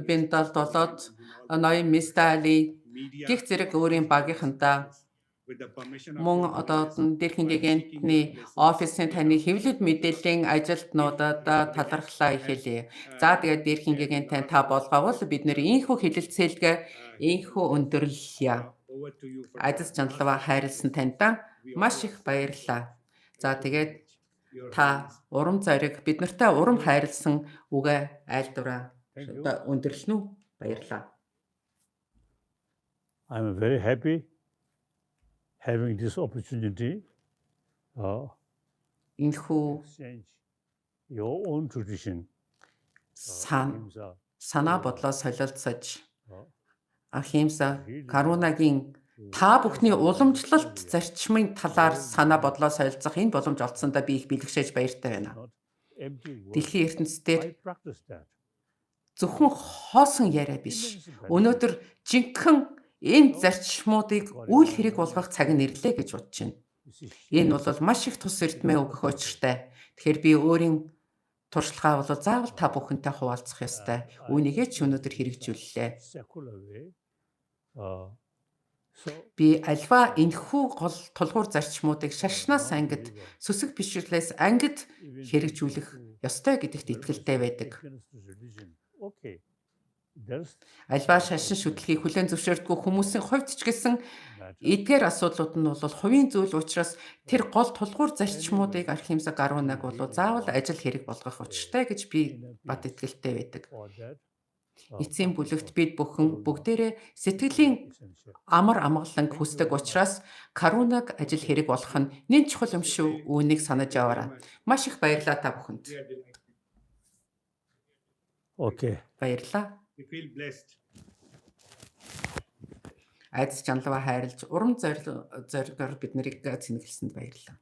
Бендалд болоод ноён Мистали гих зэрэг өөрийн багийнхантаа мөн одоо дээрхийн гигантны офисын таны хэвлэл мэдээллийн ажилтнуудад талархлаа ихэлье. За тэгээд дээрхийн гигантын та болгоовол бид нэр ийхүү хэлэлцээлгээ ийхүү өндөрлөе. Адис Чандлава хайрлсан таньдаа маш их баярлалаа. За тэгээд та урам зориг бид нартай урам хайрлсан үгээ айлдвараа Thank you. одоо өндөрлөнө үү? Баярлалаа. I'm very happy having this opportunity Энэхүү exchange your own tradition. сан Ahimsa, санаа бодлоо солилцож ахимса really карунагийн to та бүхний understand уламжлалт India. зарчмын талаар санаа бодлоо солилцох энэ боломж олдсондоо би их бэлэгшээж баяртай байна. Not empty words. Дэлхийн ертөнцийн I practice that. зөвхөн хоосон яриа биш. Immense benefit. Өнөөдөр жинхэнэ энэ зарчмуудыг үйл хэрэг болгох цаг нь ирлээ гэж бодож байна. You see, Энэ бол маш их тус эрдмээ өгөх учиртай. Тэгэхээр би өөрийн туршлагаа бол заавал та бүхэнтэй хуваалцах ёстой. I Үүнийгээ ч өнөөдөр хэрэгжүүллээ. secular way. So Би альва энэхүү гол тулгуур зарчмуудыг шашнаас ангид, non-believer, сүсэг бишрлээс ангид even хэрэгжүүлэх people ёстой гэдэгт who итгэлтэй байдаг. against religion. Okay, there's Альва шашин шүтлгийг хүлээн зөвшөөрдгөө хүмүүсийн хувьд ч гэсэн matter. эдгээр асуудлууд нь бол хувийн зүйл учраас тэр гол тулгуур зарчмуудыг Архимса Гарунаг бол заавал ажил хэрэг болгох учиртай гэж би Inner бат peace итгэлтэй байдаг. for that. Эцсийн practice бүлэгт of бид бүхэн karuna бүгдээрээ is сэтгэлийн essential. амар амгаланг Thank you хүсдэг very much. учраас карунаг ажил Okay. хэрэг болох нь нэн чухал юм Good шүү. day. Үүнийг санаж Thank you very яваарай. much. Маш их баярлалаа та бүхэнд. We are delighted. Okay. Баярлалаа. We feel blessed. Айдас чаналгаа хайрлаж урам зоригоор бид нарыг цэнэглэсэнд баярлалаа.